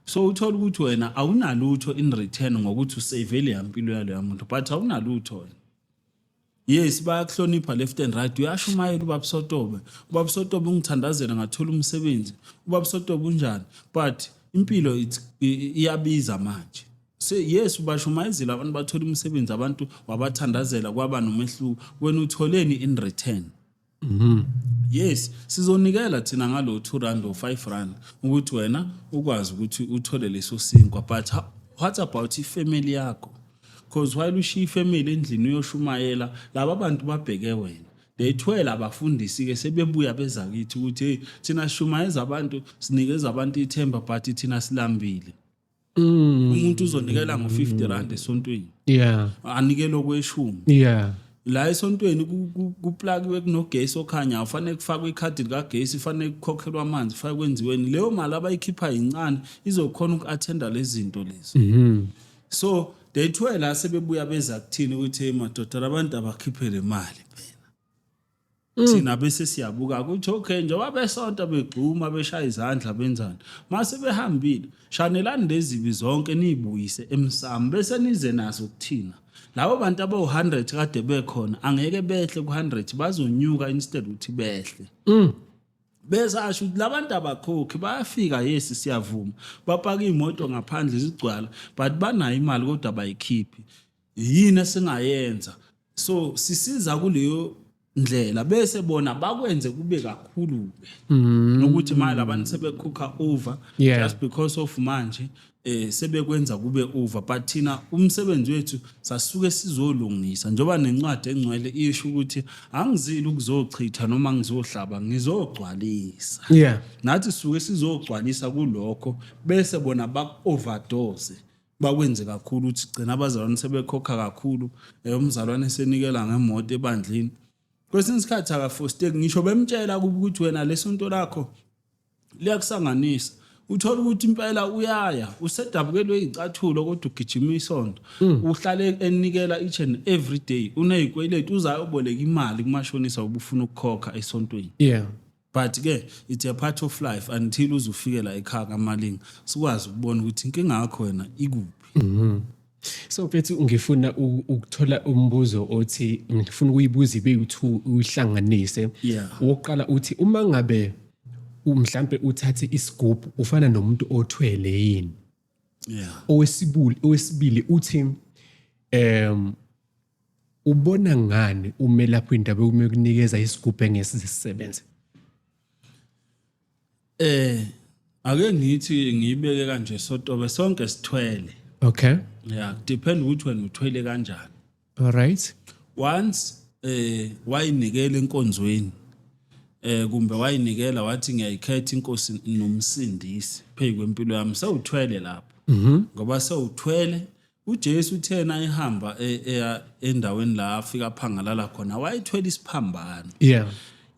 So uthola ukuthi wena awunalutho in return ngokuthi usave le yampilo yaloya muntu, but awunalutho wena. Yes, bayakuhlonipha left and right, uyashumayela ubaba Sotobe, ubaba Sotobe ungithandazela ngathola umsebenzi, ubaba Sotobe unjani, but impilo iyabiza manje. So yes, ubashumayezile abantu, bathola umsebenzi, abantu wabathandazela kwaba nomehluko, wena utholeni in return? Yes, sizonikela thina ngalo 2 rand or 5 rand ukuthi wena ukwazi ukuthi uthole leso sinkwa, but what about ifamily yakho? Because while ushiya ifamily endlini uyoshumayela, laba bantu babheke wena. Lethwele abafundisi ke sebebuya beza kithi ukuthi hey, thina sishumayeza abantu, sinikeza abantu ithemba, but thina silambile. Umuntu uzonikela ngo-50 rand esontweni, anikele okweshumi la esontweni, kuplakiwe, kunogesi okhanyayo, fanele kufakwe ikhadi likagesi, fanele kukhokhelwe amanzi, fanele kwenziweni. Leyo mali abayikhipha yincane, izokhona uku-attenda lezi zinto lezi. So they la sebebuya beza kuthini ukuthi hey madoda, labantu abakhiphe le mali phela. Thina bese siyabuka ukuthi okay, njengoba besonta, begxuma, beshaya izandla, benzani, mase behambile, shanelani lezibi zonke niyibuyise emsamo, bese nize nazo kuthina. Labo bantu abawu-100 kade bekhona angeke behle ku-100, bazonyuka instead ukuthi behle. Bese asho ukuthi labantu abakhokhi, bayafika, yes, siyavuma, bapaka iy'moto ngaphandle zigcwala, but banayo imali kodwa abayikhiphi. Yini esingayenza? So sisiza kuleyo ndlela, bese bona bakwenze kube kakhulu-ke ukuthi manje labantu sebekhokha over just because of manje sebekwenza kube over. But thina umsebenzi wethu sasuke sizolungisa, njengoba nencwadi engcwele isho ukuthi angizili ukuzochitha noma ngizohlaba, ngizogcwalisa. Nathi sisuke sizogcwalisa kulokho, bese bona baku-overdose, bakwenze kakhulu ukuthi gcina abazalwane sebekhokha kakhulu. Umzalwane senikela ngemoto ebandleni, kwesinye isikhathi akafosteki ngisho bemtshela kuba ukuthi wena lesonto lakho liyakusanganisa. Uthola ukuthi impela uyaya usedabukelwe izicathulo kodwa ugijima isonto, uhlale enikela each and every day, unezikweletu, uzayoboleka imali kumashonisa ubufuna ukukhokha esontweni. But ke it's a part of life until uze ufike la ekhaya kaMalinga, sikwazi ukubona ukuthi inkinga yakho wena ikuphi. So mfethu, ngifuna ukuthola umbuzo othi ngifuna ukuyibuza ibe u2, uyihlanganise. Owokuqala uthi uma ngabe mhlambe uthathe isigubhu, ufana nomuntu othwele yini? Owesibili uthi Ubona ngani umelaphi wendabuko uma ekunikeza isigubhu engesize sisebenze? Ake ngithi ngiyibeke kanje, Sotobe, sonke sithwele. Yeah, depend ukuthi wena uthwele kanjani. All right. Once wayinikela enkonzweni, kumbe wayinikela wathi ngiyayikhetha inkosi nomsindisi phezu kwempilo yami, sewuthwele lapho. Ngoba sewuthwele, uJesu uthena ehamba eya endaweni la afika phangalala khona, wayethwele isiphambano.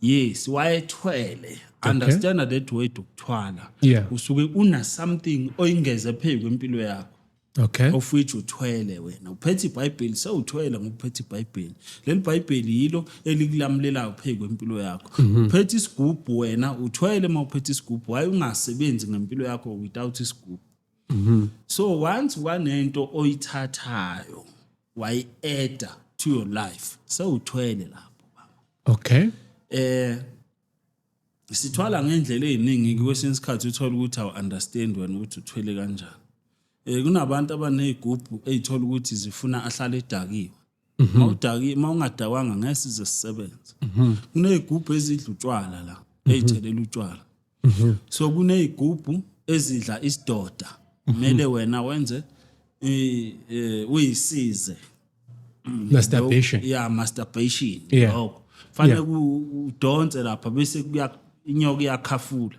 Yes, wayethwele. Understand that word ukuthwala. Usuke una something oyingeze phezu kwempilo yakho. Of which uthwele wena. Uphethe iBhayibheli, sewuthwele ngokuphethe iBhayibheli. Leli Bhayibheli yilo elikulamulelayo phezu kwempilo yakho. Uphethe isigubhu wena, uthwele mawuphethe isigubhu, waye ungasebenzi ngempilo yakho without isigubhu. So once wanento oyithathayo wayi-adda to your life, sewuthwele lapho, baba. Sithwala ngendlela eziningi. Kwesinye isikhathi uthola ukuthi awu understand wena ukuthi uthwele kanjani. Kunabantu abanezigubhu ezithola ukuthi zifuna ahlale edakiwe. Mawudakiwe, mawungadakwanga ngeke size sisebenze. Kunezigubhu ezidla utshwala la, ezithelela utshwala. So kunezigubhu ezidla isidoda, kumele wena wenze uyisize. Masturbation. Yeah, masturbation. Lokho fanele udonse lapha bese kuya inyoka iyakhafula.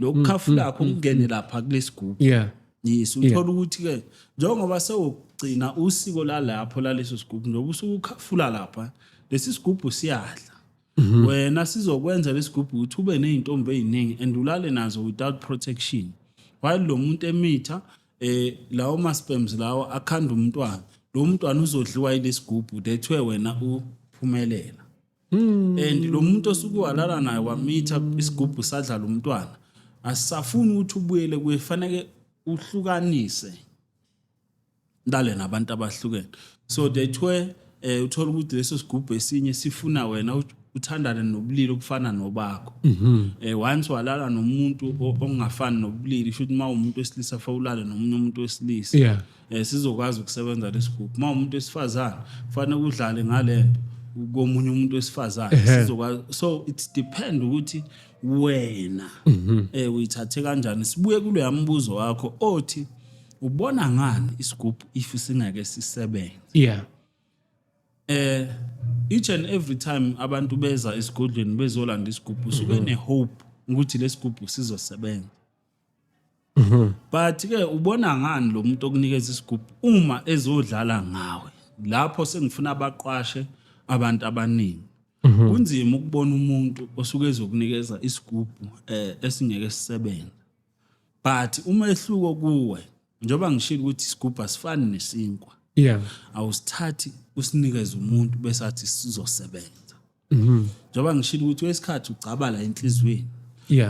Lokhu khafula akho kungene lapha kulesigubhu. Yes, uthola ukuthi ke njengoba sewugcina usiko lalapho laleso sigubhu, njengoba usuke ukhafula lapha, lesi sigubhu siyadla. Wena sizokwenza lesigubhu ukuthi ube nezintombi eziningi and ulale nazo without protection. While lo muntu emitha, lawo ma sperms lawo akhanda umntwana, lo mntwana uzodliwa yilesigubhu, that's where wena uphumelela. And lo muntu osuke walala naye wamitha, isigubhu sadla lo mntwana, asisafuni ukuthi ubuyele kuye, fanele uhlukanise lale nabantu abahlukene. So that where uthola ukuthi leso sigubhu esinye sifuna wena uthandane nobulili okufana nobakho. Once walala nomuntu ongafani nobulili, shuthi uma umuntu wesilisa fa ulale nomunye umuntu wesilisa. Sizokwazi ukusebenza lesigubhu. Uma umuntu wesifazane kufanele udlale ngalento komunye umuntu wesifazane, sizokwazi. So it depend ukuthi wena uyithathe kanjani. Sibuye kulo mbuzo wakho othi ubona ngani isigubhu if singeke sisebenze. Each and every time abantu beza esigodlweni bezolanda isigubhu, usuke ne hope ukuthi lesigubhu sizosebenza. But ke ubona ngani lo muntu okunikeza isigubhu uma ezodlala ngawe? Lapho sengifuna abaqwashe abantu abaningi. Kunzima ukubona umuntu osuke ezokunikeza isigubhu esingeke sisebenze. But umehluko kuwe, njengoba ngishilo ukuthi isigubhu asifani nesinkwa. Awusithathi usinikeze umuntu bese athi sizosebenza. Njengoba ngishilo ukuthi kwesikhathi ugcaba la enhliziyweni.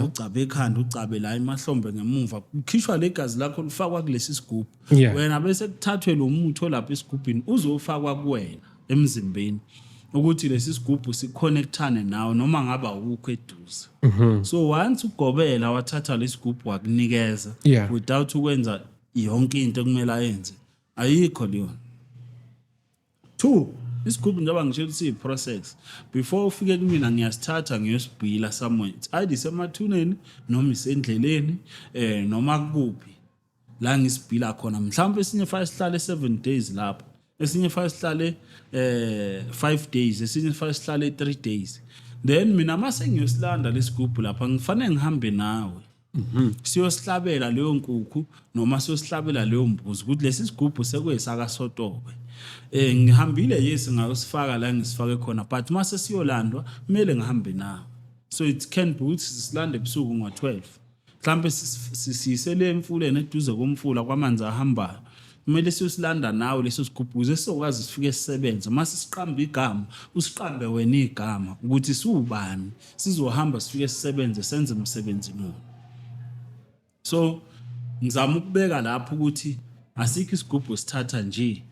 Ugcabe ekhanda, ugcabe la emahlombe ngemuva, kukhishwa legazi lakho lifakwa kulesi sigubhu. Wena bese kuthathwe lo muthi olapha esigubhini uzofakwa kuwena emzimbeni ukuthi lesi sigubhu siconnectane nawe noma ngaba awukho eduze. So once ugobela wathatha lesigubhu wakunikeza without ukwenza yonke into ekumele ayenze, ayikho leyo. Two, isigubhu njengoba ngisho ukuthi siyi-process, before ufike kumina ngiyasithatha ngiyosibhila somewhere. It's either isemathuneni noma isendleleni, noma kuphi la ngisibhila khona. Mhlawumbe esinye fanele sihlale 7 days lapho, esinye fanele sihlale 5 days, esinye fanele sihlale 3 days. Then mina mase ngiyosilanda lesigubhu lapha, ngifanele ngihambe nawe siyosihlabela leyo nkukhu noma siyosihlabela leyo mbuzi ukuthi lesi sigubhu sekuyisakaSotobe. Ngihambile, yes, ngayosifaka la ngisifake khona, but mase siyolandwa kumele ngihambe nawe. So it can be ukuthi sisilande ebusuku ngo-12 mhlampe, sisiyise le emfuleni eduze komfula kwamanzi ahambayo, kumele siyosilanda nawe leso sigubhu ukuze sizokwazi sifike sisebenze. Mase siqamba igama, usiqambe wena igama ukuthi siwubani, sizohamba sifike sisebenze, senze umsebenzi muni. So ngizama ukubeka lapho ukuthi asikho isigubhu sithatha nje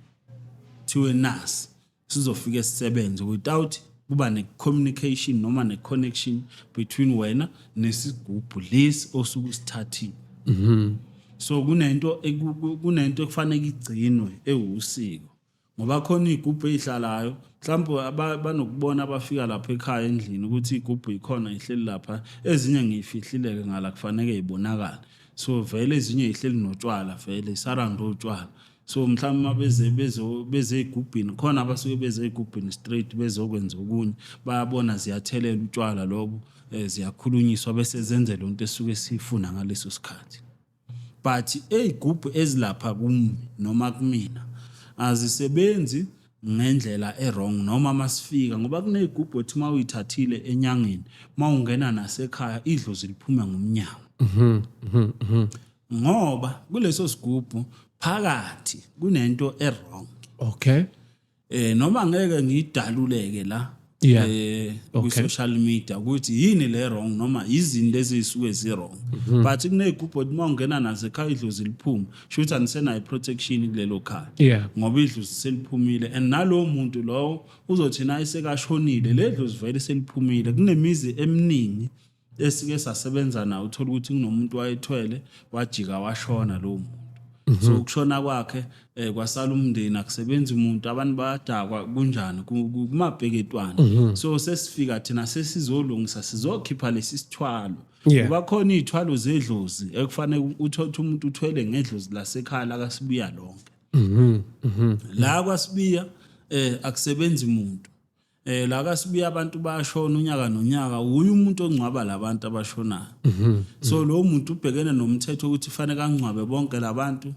thiwe nasi sizofike sisebenze without kuba ne-communication noma ne-connection between wena nesigubhu lesi osuke usithathile. So kunento ekufanele igcinwe ewusiko. Ngoba khona iy'gubhu ey'hlalayo mhlawumbe banokubona abafika lapha ekhaya endlini ukuthi iy'gubhu yikhona yihleli lapha, ezinye ngiyifihlile-ke ngala kufaneke y'bonakale. So vele ezinye yihleli notshwala, vele isarawundi otshwala. So mhlawumbe uma beze bezo beze ey'gubhini, khona abasuke beze ey'gubhini straight bezokwenza okunye, bayabona ziyathelela utshwala lobo, ziyakhulunyiswa bese zenze lo nto esuke siyifuna ngaleso sikhathi. But ey'gubhu ezilapha kumi noma kumina azisebenzi ngendlela e-wrong noma masifika, ngoba kuney'gubhu othi uma uyithathile enyangeni, uma ungena nasekhaya idlozi liphume ngomnyango. Ngoba kuleso sigubhu phakathi kunento e-wrong. Okay. Noma ngeke ngidaluleke la ku social media ukuthi yini le wrong noma izinto ezisuke zi wrong, but kuney'gubhu othi uma ungena nazo ekhaya idlozi liphuma, sho ukuthi anisenayo protection kulelo khaya. Ngoba idlozi seliphumile and nalowo muntu lowo uzothi naye sekashonile, le dlozi vele seliphumile. Kunemizi eminingi esike sasebenza nawo, uthola ukuthi kunomuntu wayethwele wajika washona lowo muntu. So ukushona kwakhe kwasala umndeni, akusebenzi umuntu, abantu bayadakwa, kunjani kumabheketwana. So sesifika thina sesizolungisa, sizokhipha lesi sithwalo. Ngoba khona iy'thwalo zedlozi ekufanele uthole umuntu uthwele ngedlozi lasekhaya lakaSibiya lonke. La kwaSibiya akusebenzi muntu. La kaSibiya abantu bayashona unyaka nonyaka, uye umuntu ongcwaba labantu abashonayo. So lo muntu ubhekene nomthetho ukuthi fanele angcwabe bonke labantu,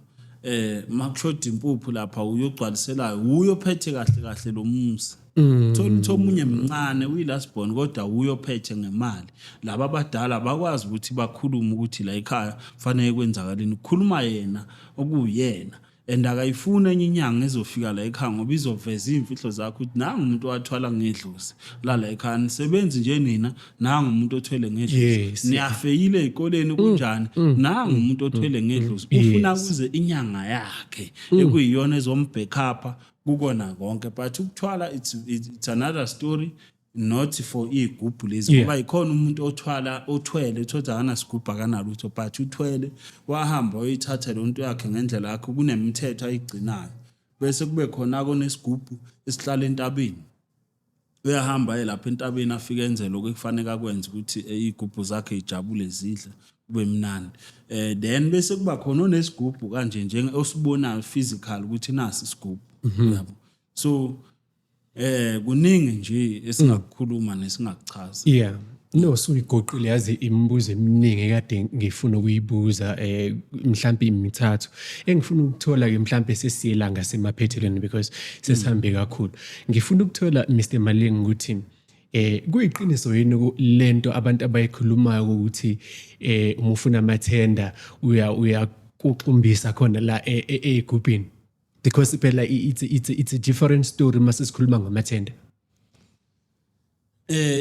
makushoda impuphu lapha uyogcwaliselayo, uye ophethe kahle kahle lo muzi. Thola ukuthi omunye mncane uyi-last born kodwa uye ophethe ngemali. Laba abadala bakwazi ukuthi bakhulume ukuthi la ekhaya fanele kwenzakaleni, kukhuluma yena okuyena. And akayifuni enye inyanga ezofika la ekhaya ngoba izoveza iy'mfihlo zakho ukuthi nangu umuntu owathwala ngedlozi lala ekhaya, nisebenzi nje nina, nangu umuntu othwele ngedlozi. Niyafeyile ey'koleni kunjani, nangu umuntu othwele ngedlozi. Ufuna kuze inyanga yakhe ekuyiyona ezombhekapha kukona konke. But ukuthwala it's another story, not for iy'gubhu lezi. Ngoba yikhona umuntu othwala othwele uthothi akanasigubhu akanalutho, but uthwele wahamba wayithatha le nto yakhe ngendlela yakhe, kunemithetho ayigcinayo. Bese kube khona konesigubhu esihlala entabeni, uyahamba aye lapha entabeni afike enze lokhu ekufanele akwenze ukuthi iy'gubhu zakhe y'jabule zidle kube mnandi. Then bese kuba khona onesigubhu kanje nje osibonayo physical ukuthi nasi isigubhu, yabo. So kuningi nje esingakukhuluma nesingakuchaza. Yeah. No, suyigoqile yazi imibuzo eminingi ekade ngifuna ukuyibuza, mhlambe imithathu engifuna ukuthola ke, mhlambe sesiyela ngasemaphethelweni because sesihambe kakhulu. Ngifuna ukuthola Mr Malinga ukuthi kuyiqiniso yini lento abantu abayikhulumayo ukuthi uma ufuna amathenda uya kuxumbisa khona la egubhini, because phela it's a different story mase sikhuluma ngamathenda.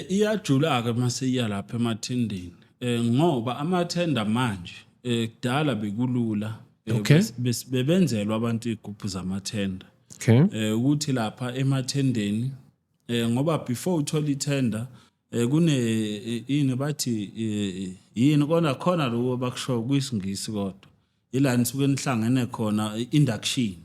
Iyajula ke mase iya lapha emathendeni, ngoba amathenda manje, kudala bekulula, bebenzelwa abantu igubhu zamathenda. Ukuthi lapha emathendeni, ngoba before uthola ithenda, kune yini bathi, yini kona khona lokho bakusho kwisingisi, kodwa ila nisuke nihlangene khona, induction.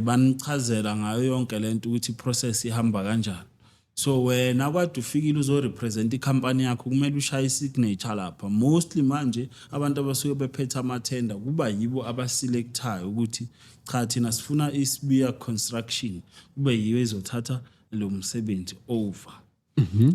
Banichazela ngayo yonke lento ukuthi process ihamba kanjani. So wena kwade ufikile uzo-represent ikhampani yakho, kumele ushaye i-signature lapha. Mostly manje abantu abasuke bephethe amathenda kuba yibo abaselectayo ukuthi cha, thina sifuna iSibiya Construction kube yiyo ezothatha lo msebenzi over.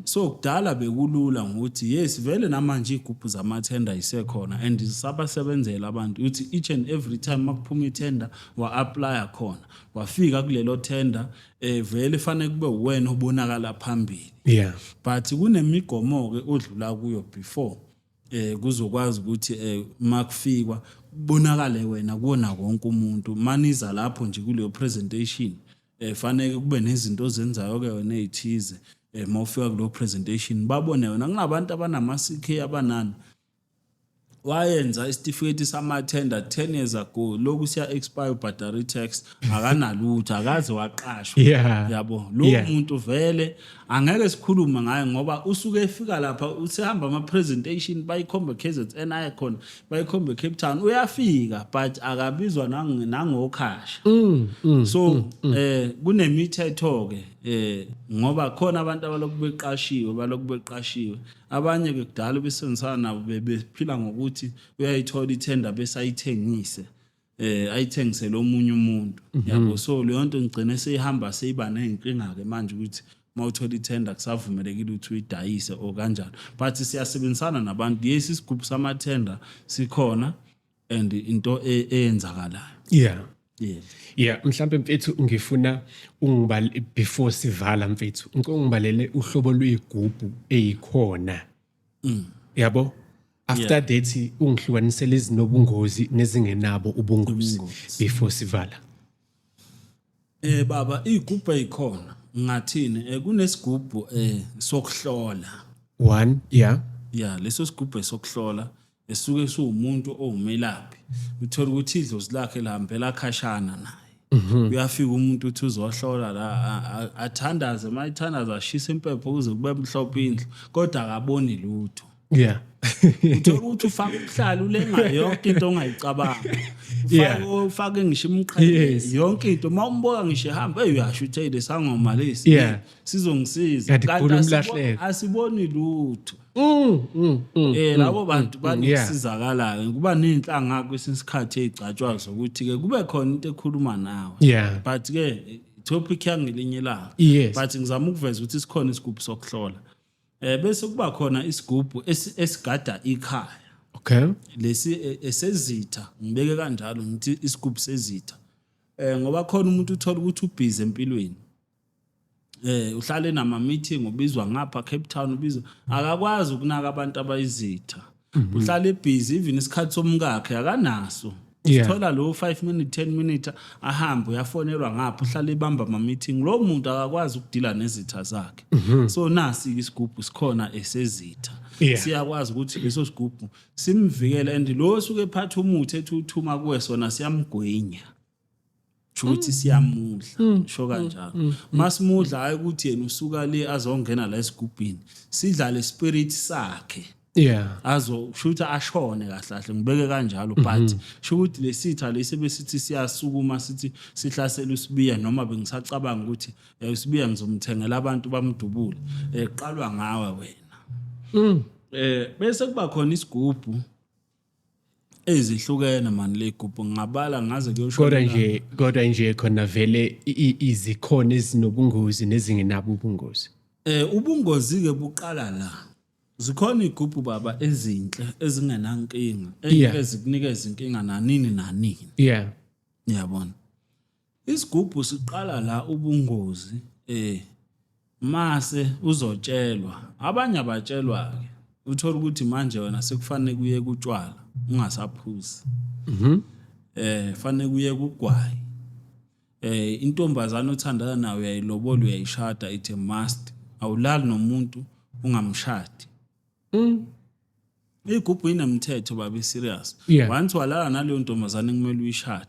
So kudala bekulula ngokuthi yes, vele namanje igubhu zamathenda isekhona and zisabasebenzela abantu ukuthi each and every time makuphuma ithenda wa-applya khona, wafika kulelo tender, vele fanele kube uwena obonakala phambili. But kunemigomo ke odlula kuyo before kuzokwazi ukuthi makufikwa kubonakale wena kuwona wonke umuntu. Maniza lapho nje kuleyo presentation, fanele kube nezinto ozenzayo ke wena ezithize, mawufika kuleyo presentation babone wena. Kunabantu abanama CK abanani. Wayenza isitifiketi samathenda 10 years ago, lokhu siya expire, ubhadara i-tax, akanalutho, akaze waqashwa. Yabo lo muntu vele angeke sikhulume ngaye ngoba usuke efika lapha usehamba ama-presentation, bayikhombe KZN aye khona, bayikhombe Cape Town, uyafika but akabizwa nangokhasha. So kunemithetho ke, ngoba khona abantu abalokhu beqashiwe, balokhu beqashiwe. Abanye ke kudala besebenzisana nabo bebephila ngokuthi uyayithola ithenda bese ayithengise, ayithengisele omunye umuntu, yabo. So leyo nto ngigcine seyihamba seyiba ney'nkinga ke manje ukuthi mawuthola ithenda kusavumelekile ukuthi uyidayise or kanjani, but siyasebenzisana nabantu. Yes, isigubhu samathenda sikhona and into eyenzakalayo. Yeah. Yeah, mhlambe mfethu ngifuna ungibale before sivala, mfethu. Ngicela ungibalele uhlobo lwegubhu eyikhona. Yabo? After that ungihlukanisele izinobungozi nezingenabo ubungozi before sivala. Baba, igubhu eyikhona ngathini, kunesigubhu sokuhlola. One, yeah. Yeah, leso sigubhu esokuhlola esuke siwumuntu owumelaphi, uthola ukuthi idlozi lakhe lihambela khashana naye. Uyafika umuntu uthi uzohlola la, athandaze, mayithandaza ashisa impepho kuze kube mhlophe indlu, kodwa akaboni lutho. Uthola ukuthi ufaka ubuhlali, ulenga yonke into ongayicabanga. Ufake ngisho imqhele, yonke into. Uma umbuka ngisho ehamba, hey, uyasho uthi, hey, lesangoma lesi sizongisiza. Kanti Kanti kukhulu umlahleko. Asiboni lutho. Labo bantu banokusizakala kuba nezinhlanga kwesinye isikhathi ezigcatshwa zokuthi ke kube khona into ekhuluma nawe. But ke topic yangelinye ilanga. But ngizama ukuveza ukuthi sikhona isigubhu sokuhlola. Bese kuba khona isigubhu esigada ikhaya. Lesi esezitha, ngibeke kanjalo, ngithi isigubhu sezitha. Ngoba khona umuntu uthola ukuthi ubhizi empilweni. Uhlale nama meeting, ubizwa ngapha Cape Town, ubizwa, akakwazi ukunaka abantu abayizitha. Uhlale busy, even isikhathi somkakhe akanaso. Sithola lo 5 minute, 10 minute ahambe, uyafonelwa ngapha, uhlale ebamba ama meeting. Lo muntu akakwazi ukudila nezitha zakhe. So nasi isigubhu sikhona esezitha. Siyakwazi ukuthi leso sigubhu simvikele, and lo osuke ephatha umuthi ethi uthuma kuwe, sona siyamgwinya. Ukuthi siyamudla, sho kanjalo. Masimudla, hayi ukuthi yena usuka le azongena la esigubhini, sidla le spirit sakhe. Azo shutha ashone kahle kahle, ngibeke kanjalo, but sho ukuthi lesitha lesi besithi siyasukuma sithi sihlasela uSibiya, noma bengisacabanga ukuthi uSibiya ngizomthengela abantu bamdubule, qalwa ngawe wena. Bese kuba khona isigubhu ezihlukene mani, legubhu ngingabala ngaze kuyoshona. Kodwa nje khona vele izikhona ezinobungozi nezingenabo ubungozi. Ubungozi ke buqala la. Zikhona igubhu baba ezinhle ezingenankinga, engeke zikunikeze inkinga nanini nanini. Uyabona. Isigubhu siqala la ubungozi, mase uzotshelwa. Abanye abatshelwa ke. Uthola ukuthi manje wena sekufanele kuye kutshwala ungasaphuzi. Fanele kuye kugwayi. Intombazana othandana nayo uyayilobola, uyayishada, it's a must. Awulali nomuntu ungamshadi. Igubhu inemithetho babe serious. Once walala naleyo ntombazane kumele uyishade.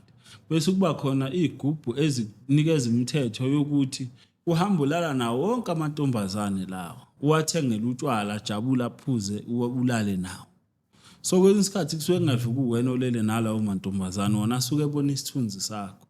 Bese kuba khona igubhu ezinikeza imithetho yokuthi uhamba ulala nawo wonke amantombazane lawa. Uwathengele utshwala, ajabule, aphuze, ulale nawo. So kwesinye isikhathi kusuke kungavi kuwena olele nalawo mantombazane, wona asuke ebona isithunzi sakho.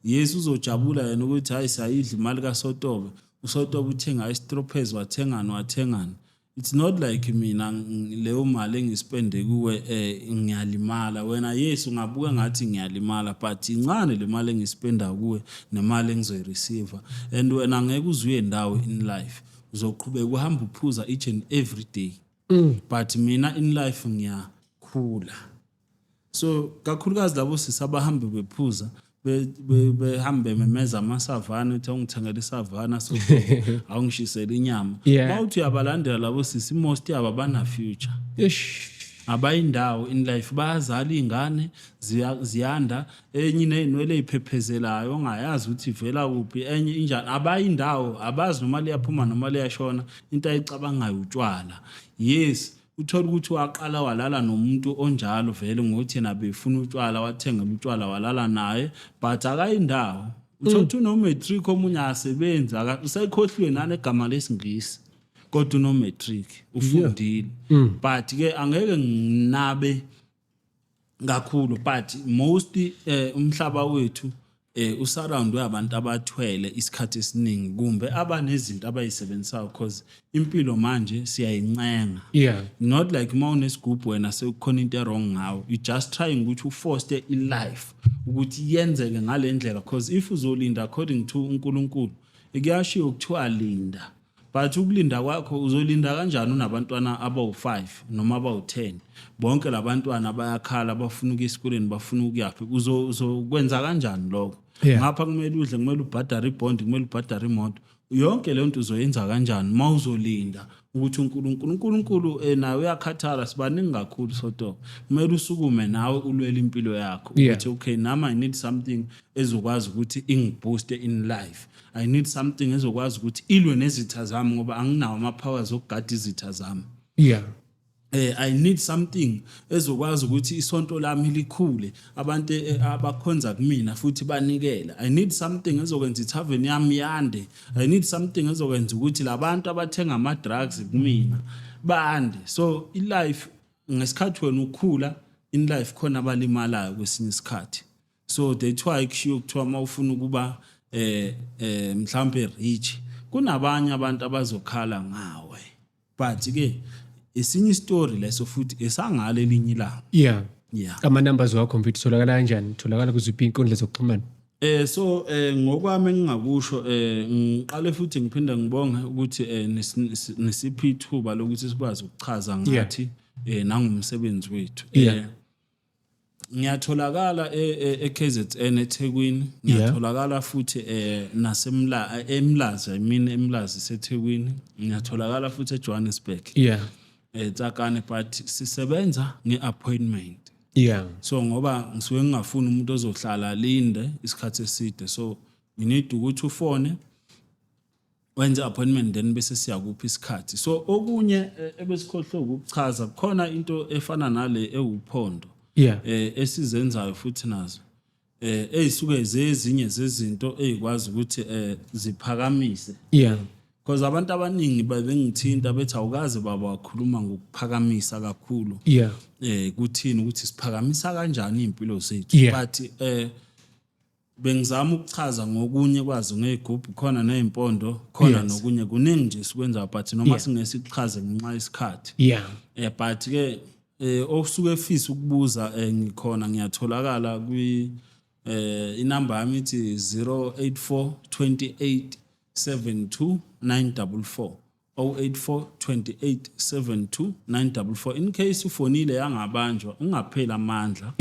Yes, uzojabula yena ukuthi hayi, siyayidla imali kaSotobe. USotobe uthenga isitrophez, wathengani, wathengani. It's not like mina leyo mali engispende kuwe ngiyalimala. Wena yes, ungabuka ngathi ngiyalimala, but incane le mali engispenda kuwe nemali engizoyireceive, and wena ngeke uzuye ndawo in life. Uzoqhubeka uhamba uphuza each and every day. But mina in life ngiyakhula. So kakhulukazi labo sisi abahambe bephuza, behambe memeza amasavana, uthi awungithengela isavana, so awungishisela inyama. Mawuthi uyabalandela labo sisi, most yabo abana future. Eish. Abayindawo in life, bayazala iy'ngane, ziyanda, enye iney'nwele ey'phephezelayo ongayazi ukuthi ivela kuphi, enye injani, abayindawo, abazi noma liyaphuma noma liyashona. Into ayicabangayo utshwala. Yes. Uthola ukuthi waqala walala nomuntu onjalo vele ngokuthi yena befuna utshwala, wathengela utshwala, walala naye, but akayindawo. Uthola ukuthi uno-matric, omunye akasebenzi, usekhohliwe nanegama lesiNgisi, kodwa uno-matric, ufundile. But ke angeke nginabe kakhulu, but most umhlaba wethu usurroundwe abantu abathwele isikhathi esiningi kumbe abanezinto abayisebenzisayo, because impilo manje siyayincenga. Not like uma unesigubhu wena sekukhona into wrong ngawe, you just trying ukuthi uforce i-life ukuthi yenzeke ngale ndlela, because if uzolinda according to uNkulunkulu, kuyashiwo kuthiwa linda, but ukulinda kwakho uzolinda kanjani unabantwana abawu-5 noma abawu-10? Bonke labantwana bayakhala, bafuna ukuya esikoleni, bafuna ukuyaphi? Uzokwenza kanjani lokho? Ngapha kumele udle, kumele ubhadare ibhondi, kumele ubhadare imoto, yonke leyo nto uzoyenza kanjani uma uzolinda ukuthi uNkulunkulu naye uyakhathala? Sibaningi kakhulu, soto kumele usukume nawe ulwele impilo yakho ukuthi okay, nami I need something ezokwazi ukuthi ingibooste in life, I need something ezokwazi ukuthi ilwe nezitha zami, ngoba anginawo ama-powers okugada izitha zami. I need something ezokwazi ukuthi isonto lami likhule, abantu abakhonza kumina futhi banikele. I need something ezokwenza ithaveni yami yande. I need something ezokwenza ukuthi labantu abathenga ama drugs kumina bande. So i life, ngesikhathi wena ukhula in life, khona abalimalayo kwesinye isikhathi. So that's why kushiwo kuthiwa uma ufuna ukuba mhlambe rich, kunabanye abantu abazokhala ngawe, but ke esinye story leso futhi esangale elinye ilanga. Ama numbers wakho, mfethu, tholakala kanjani? Tholakala kuziphi inkundla zokuxhumana? So ngokwami engingakusho, ngiqale futhi ngiphinde ngibonge ukuthi nisiphi ithuba lokuthi sikwazi ukuchaza ngathi nangumsebenzi wethu. Ngiyatholakala e-KZN, eThekwini. Ngiyatholakala futhi nasemla eMlazi, I mean eMlazi seThekwini. Ngiyatholakala futhi eJohannesburg, eTsakane, but sisebenza ngeappointment. So ngoba ngisuke ngingafuni umuntu ozohlala linde isikhathi eside, so you need ukuthi ufone, wenze appointment, then bese siyakupha isikhathi. So okunye ebesikhohlwe ukuchaza khona, into efana nale ewuphondo esizenzayo futhi nazo ezisuke zezinye zezinto ezikwazi ukuthi ziphakamise, because abantu abaningi bebengithinta bethi awukaze baba wakhuluma ngokuphakamisa kakhulu. Kuthini ukuthi siphakamisa kanjani impilo zethu? But bengizama ukuchaza ngokunye kwazo ngezigubhu khona nezimpondo khona, nokunye kuningi nje sikwenza, but noma singesichaze ngenxa yesikhathi. But ke osuke efisa ukubuza, ngikhona, ngiyatholakala kwi inamba yami ithi 084 28 72 944, 084 28 72 944. In case ufonile yangabanjwa, ungapheli amandla.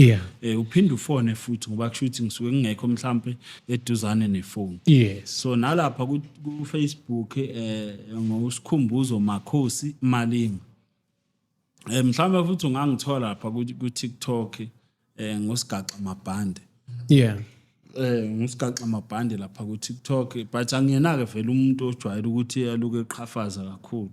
Uphinde ufone futhi, ngoba kusho ukuthi ngisuke ngingekho mhlambe eduzane nefoni. So nalapha ku Facebook ngoSikhumbuzo Makhosi Malinga. Mhlawumbe futhi ungangithola lapha ku TikTok ngosigaxa mabhande. Ngosigaxa mabhande lapha ku TikTok, but angiyena ke vele umuntu ojwayele ukuthi aluke eqhafaza kakhulu.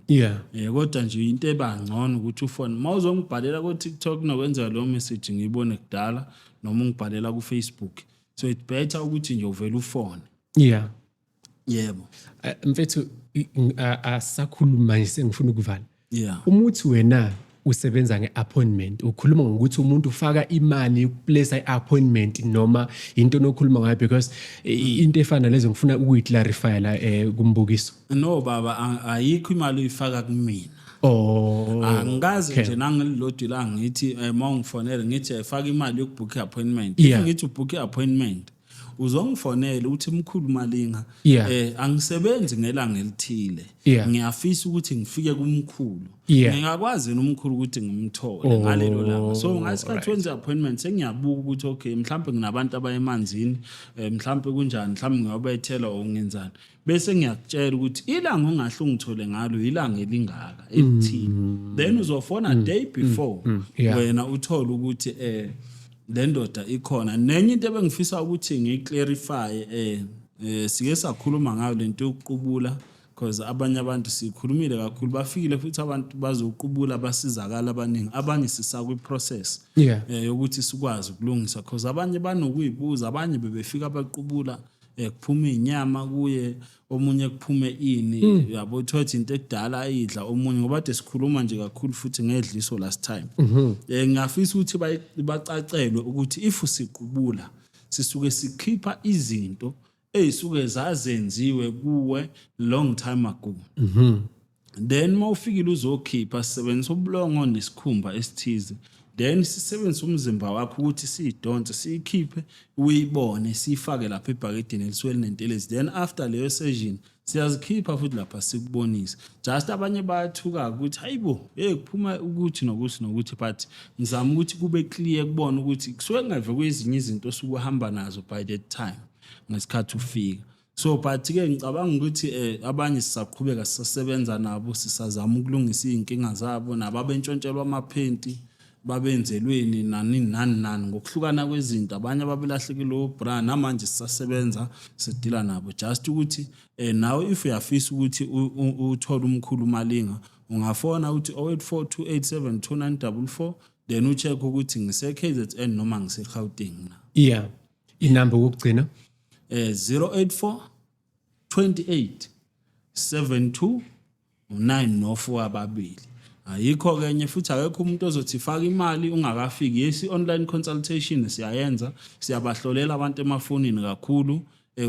Kodwa nje into ebangcono ukuthi ufone. Mawuzongibhalela ku TikTok nokwenzeka lo message ngiyibone kudala, noma ungibhalela ku Facebook. So it's better ukuthi nje uvele ufone. Yebo. Mfethu, asakhuluma manje, sengifuna ukuvala. Umuthi wena usebenza ngeappointment, ukhuluma ngokuthi umuntu ufaka imali ukuplace iappointment noma into onokhuluma ngayo? Because into efana lezo ngifuna ukuyiclarify la kumbukiso. No baba, ayikho imali oyifaka kumina. Angikaze nje nangililodwa la ngithi mawungifonele ngithi ayifaka imali yokubook i-appointment. If ngithi ubook i-appointment, uzongifonela uthi mkhulu Malinga, angisebenzi ngelanga elithile, ngiyafisa ukuthi ngifike kumkhulu, ngingakwazi yini umkhulu ukuthi ngimthole ngalelo langa? So ngasikhathi wenza appointment, sengiyabuka ukuthi okay, mhlawumbe nginabantu abayemanzini, mhlawumbe kunjani, mhlawumbe ngiyobethela or ngenzani, bese ngiyakutshela ukuthi ilanga ongahle ungithole ngalo ilanga elingaka elithile, then uzofona day before, wena uthole ukuthi le ndoda ikhona. Nenye into ebengifisa ukuthi ngiyiclarify, sike sakhuluma ngayo lento yokuqubula. Because abanye abantu sikhulumile kakhulu, bafikile futhi abantu bazoqubula, basizakala abaningi. Abanye sisakwi-process yokuthi sikwazi ukulungisa, because abanye banokuyibuza, abanye bebefika baqubula, kuphuma inyama kuye omunye, kuphume ini, yabo, uthola into ekudala ayidla omunye, ngoba kade sikhuluma nje kakhulu futhi ngedliso last time. Ngiyafisa ukuthi bacacelwe ukuthi if siqubula sisuke sikhipha izinto ey'suke zazenziwe kuwe long time ago. Then mawufikile uzokhipha, sisebenzisa ubulongo nesikhumba esithize, then sisebenzise umzimba wakho ukuthi siyidonse, siyikhiphe, uyibone, siyifake lapha ebhakedeni elisuke linentelezi. Then after leyo session siyazikhipha futhi lapha sikubonise. Just abanye bayathuka ukuthi hayibo, hey, kuphuma ukuthi nokuthi nokuthi, but ngizama ukuthi kube clear kubona ukuthi kusuke kungeve kwezinye izinto osuke uhamba nazo by that time ngesikhathi ufika. So but ke ngicabanga ukuthi abanye sisaqhubeka sisasebenza nabo, sisazama ukulungisa izinkinga zabo, nabo abentshontshelwa amaphenti babenzelweni nani nani nani ngokuhlukana kwezinto, abanye ababelahlekile obra, namanje sisasebenza sidila nabo. Just ukuthi nawe if uyafisa ukuthi uthole umkhulu Malinga, ungafona uthi 0842872944, then ucheck ukuthi ngise KZN noma ngise Gauteng na. Yeah, inamba yokugcina? 084 28 72 9 no 4 ababili. Ayikho kenye futhi, akekho umuntu ozothi faka imali ungakafiki. Yes, online consultation siyayenza, siyabahlolela abantu emafonini kakhulu.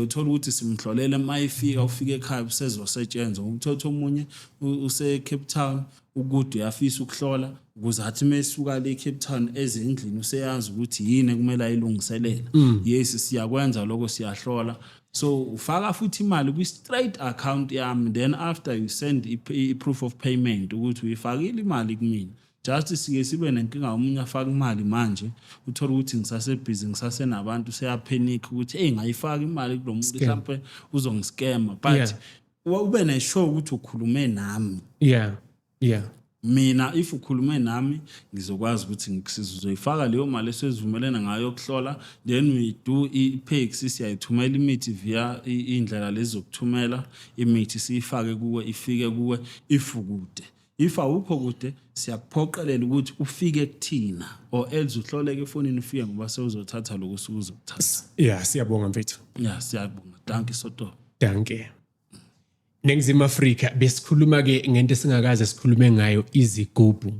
Uthola ukuthi simhlolele mayifika, ufike ekhaya usezosetshenzwa. Uthatha omunye use Cape Town, ukude, uyafisa ukuhlola ukuze athi mesuka le Cape Town ezendlini useyazi ukuthi yini ekumele ayilungiselele. Yes, siyakwenza lokho, siyahlola. So ufaka futhi imali kwi-straight account yami, then after you send i-proof of payment ukuthi uyifakile imali kumina. Just sike sibe nenkinga, omunye afaka imali manje, uthola ukuthi ngisasebhizi, ngisasenabantu, seyapanic ukuthi hey, ngayifaka imali kulo muntu, mhlawumbe uzongiscama, but ube ne-sure ukuthi ukhulume nami. Mina if ukhulume nami ngizokwazi ukuthi ngikusize, uzoyifaka leyo mali esizivumelene ngayo yokuhlola, then we do i-Paxi, siyayithumela imithi via iy'ndlela lezi zokuthumela imithi, siyifake kuwe, ifike kuwe if ukude. If awukho kude, siyakuphoqelela ukuthi ufike kuthina or else uhloleke efonini ufike, ngoba sewuzothatha lokhu osuke uzokuthatha. Yeah, siyabonga mfethu. Ya, siyabonga, dankie Soto. Dankie. Ningizimu Afrika, besikhuluma ke ngento esingakaze sikhulume ngayo, izigubhu.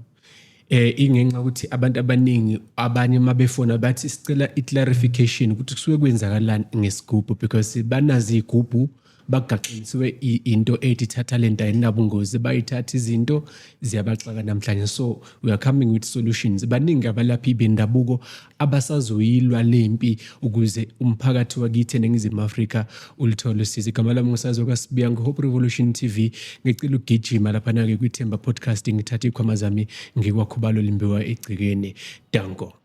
Ingenxa ukuthi abantu abaningi, abanye mabefona bathi sicela i-clarification ukuthi kusuke kwenzakalani ngesigubhu, because banazi igubhu bagaxelisiwe into ethi thatha lento ayinabungozi, bayithatha izinto ziyabaxaka namhlanje. So we are coming with solutions. Baningi abalaphi bendabuko abasazoyilwa lempi ukuze umphakathi wakithi eNingizimu Afrika ulithole usizo. Igama lami nguSazo kaSibiya, Hope Revolution TV. Ngicela ukugijima laphana-ke kwiThemba Podcast, ngithathe ikhwama zami ngikwakhubalo limbiwa egcekeni. Danko.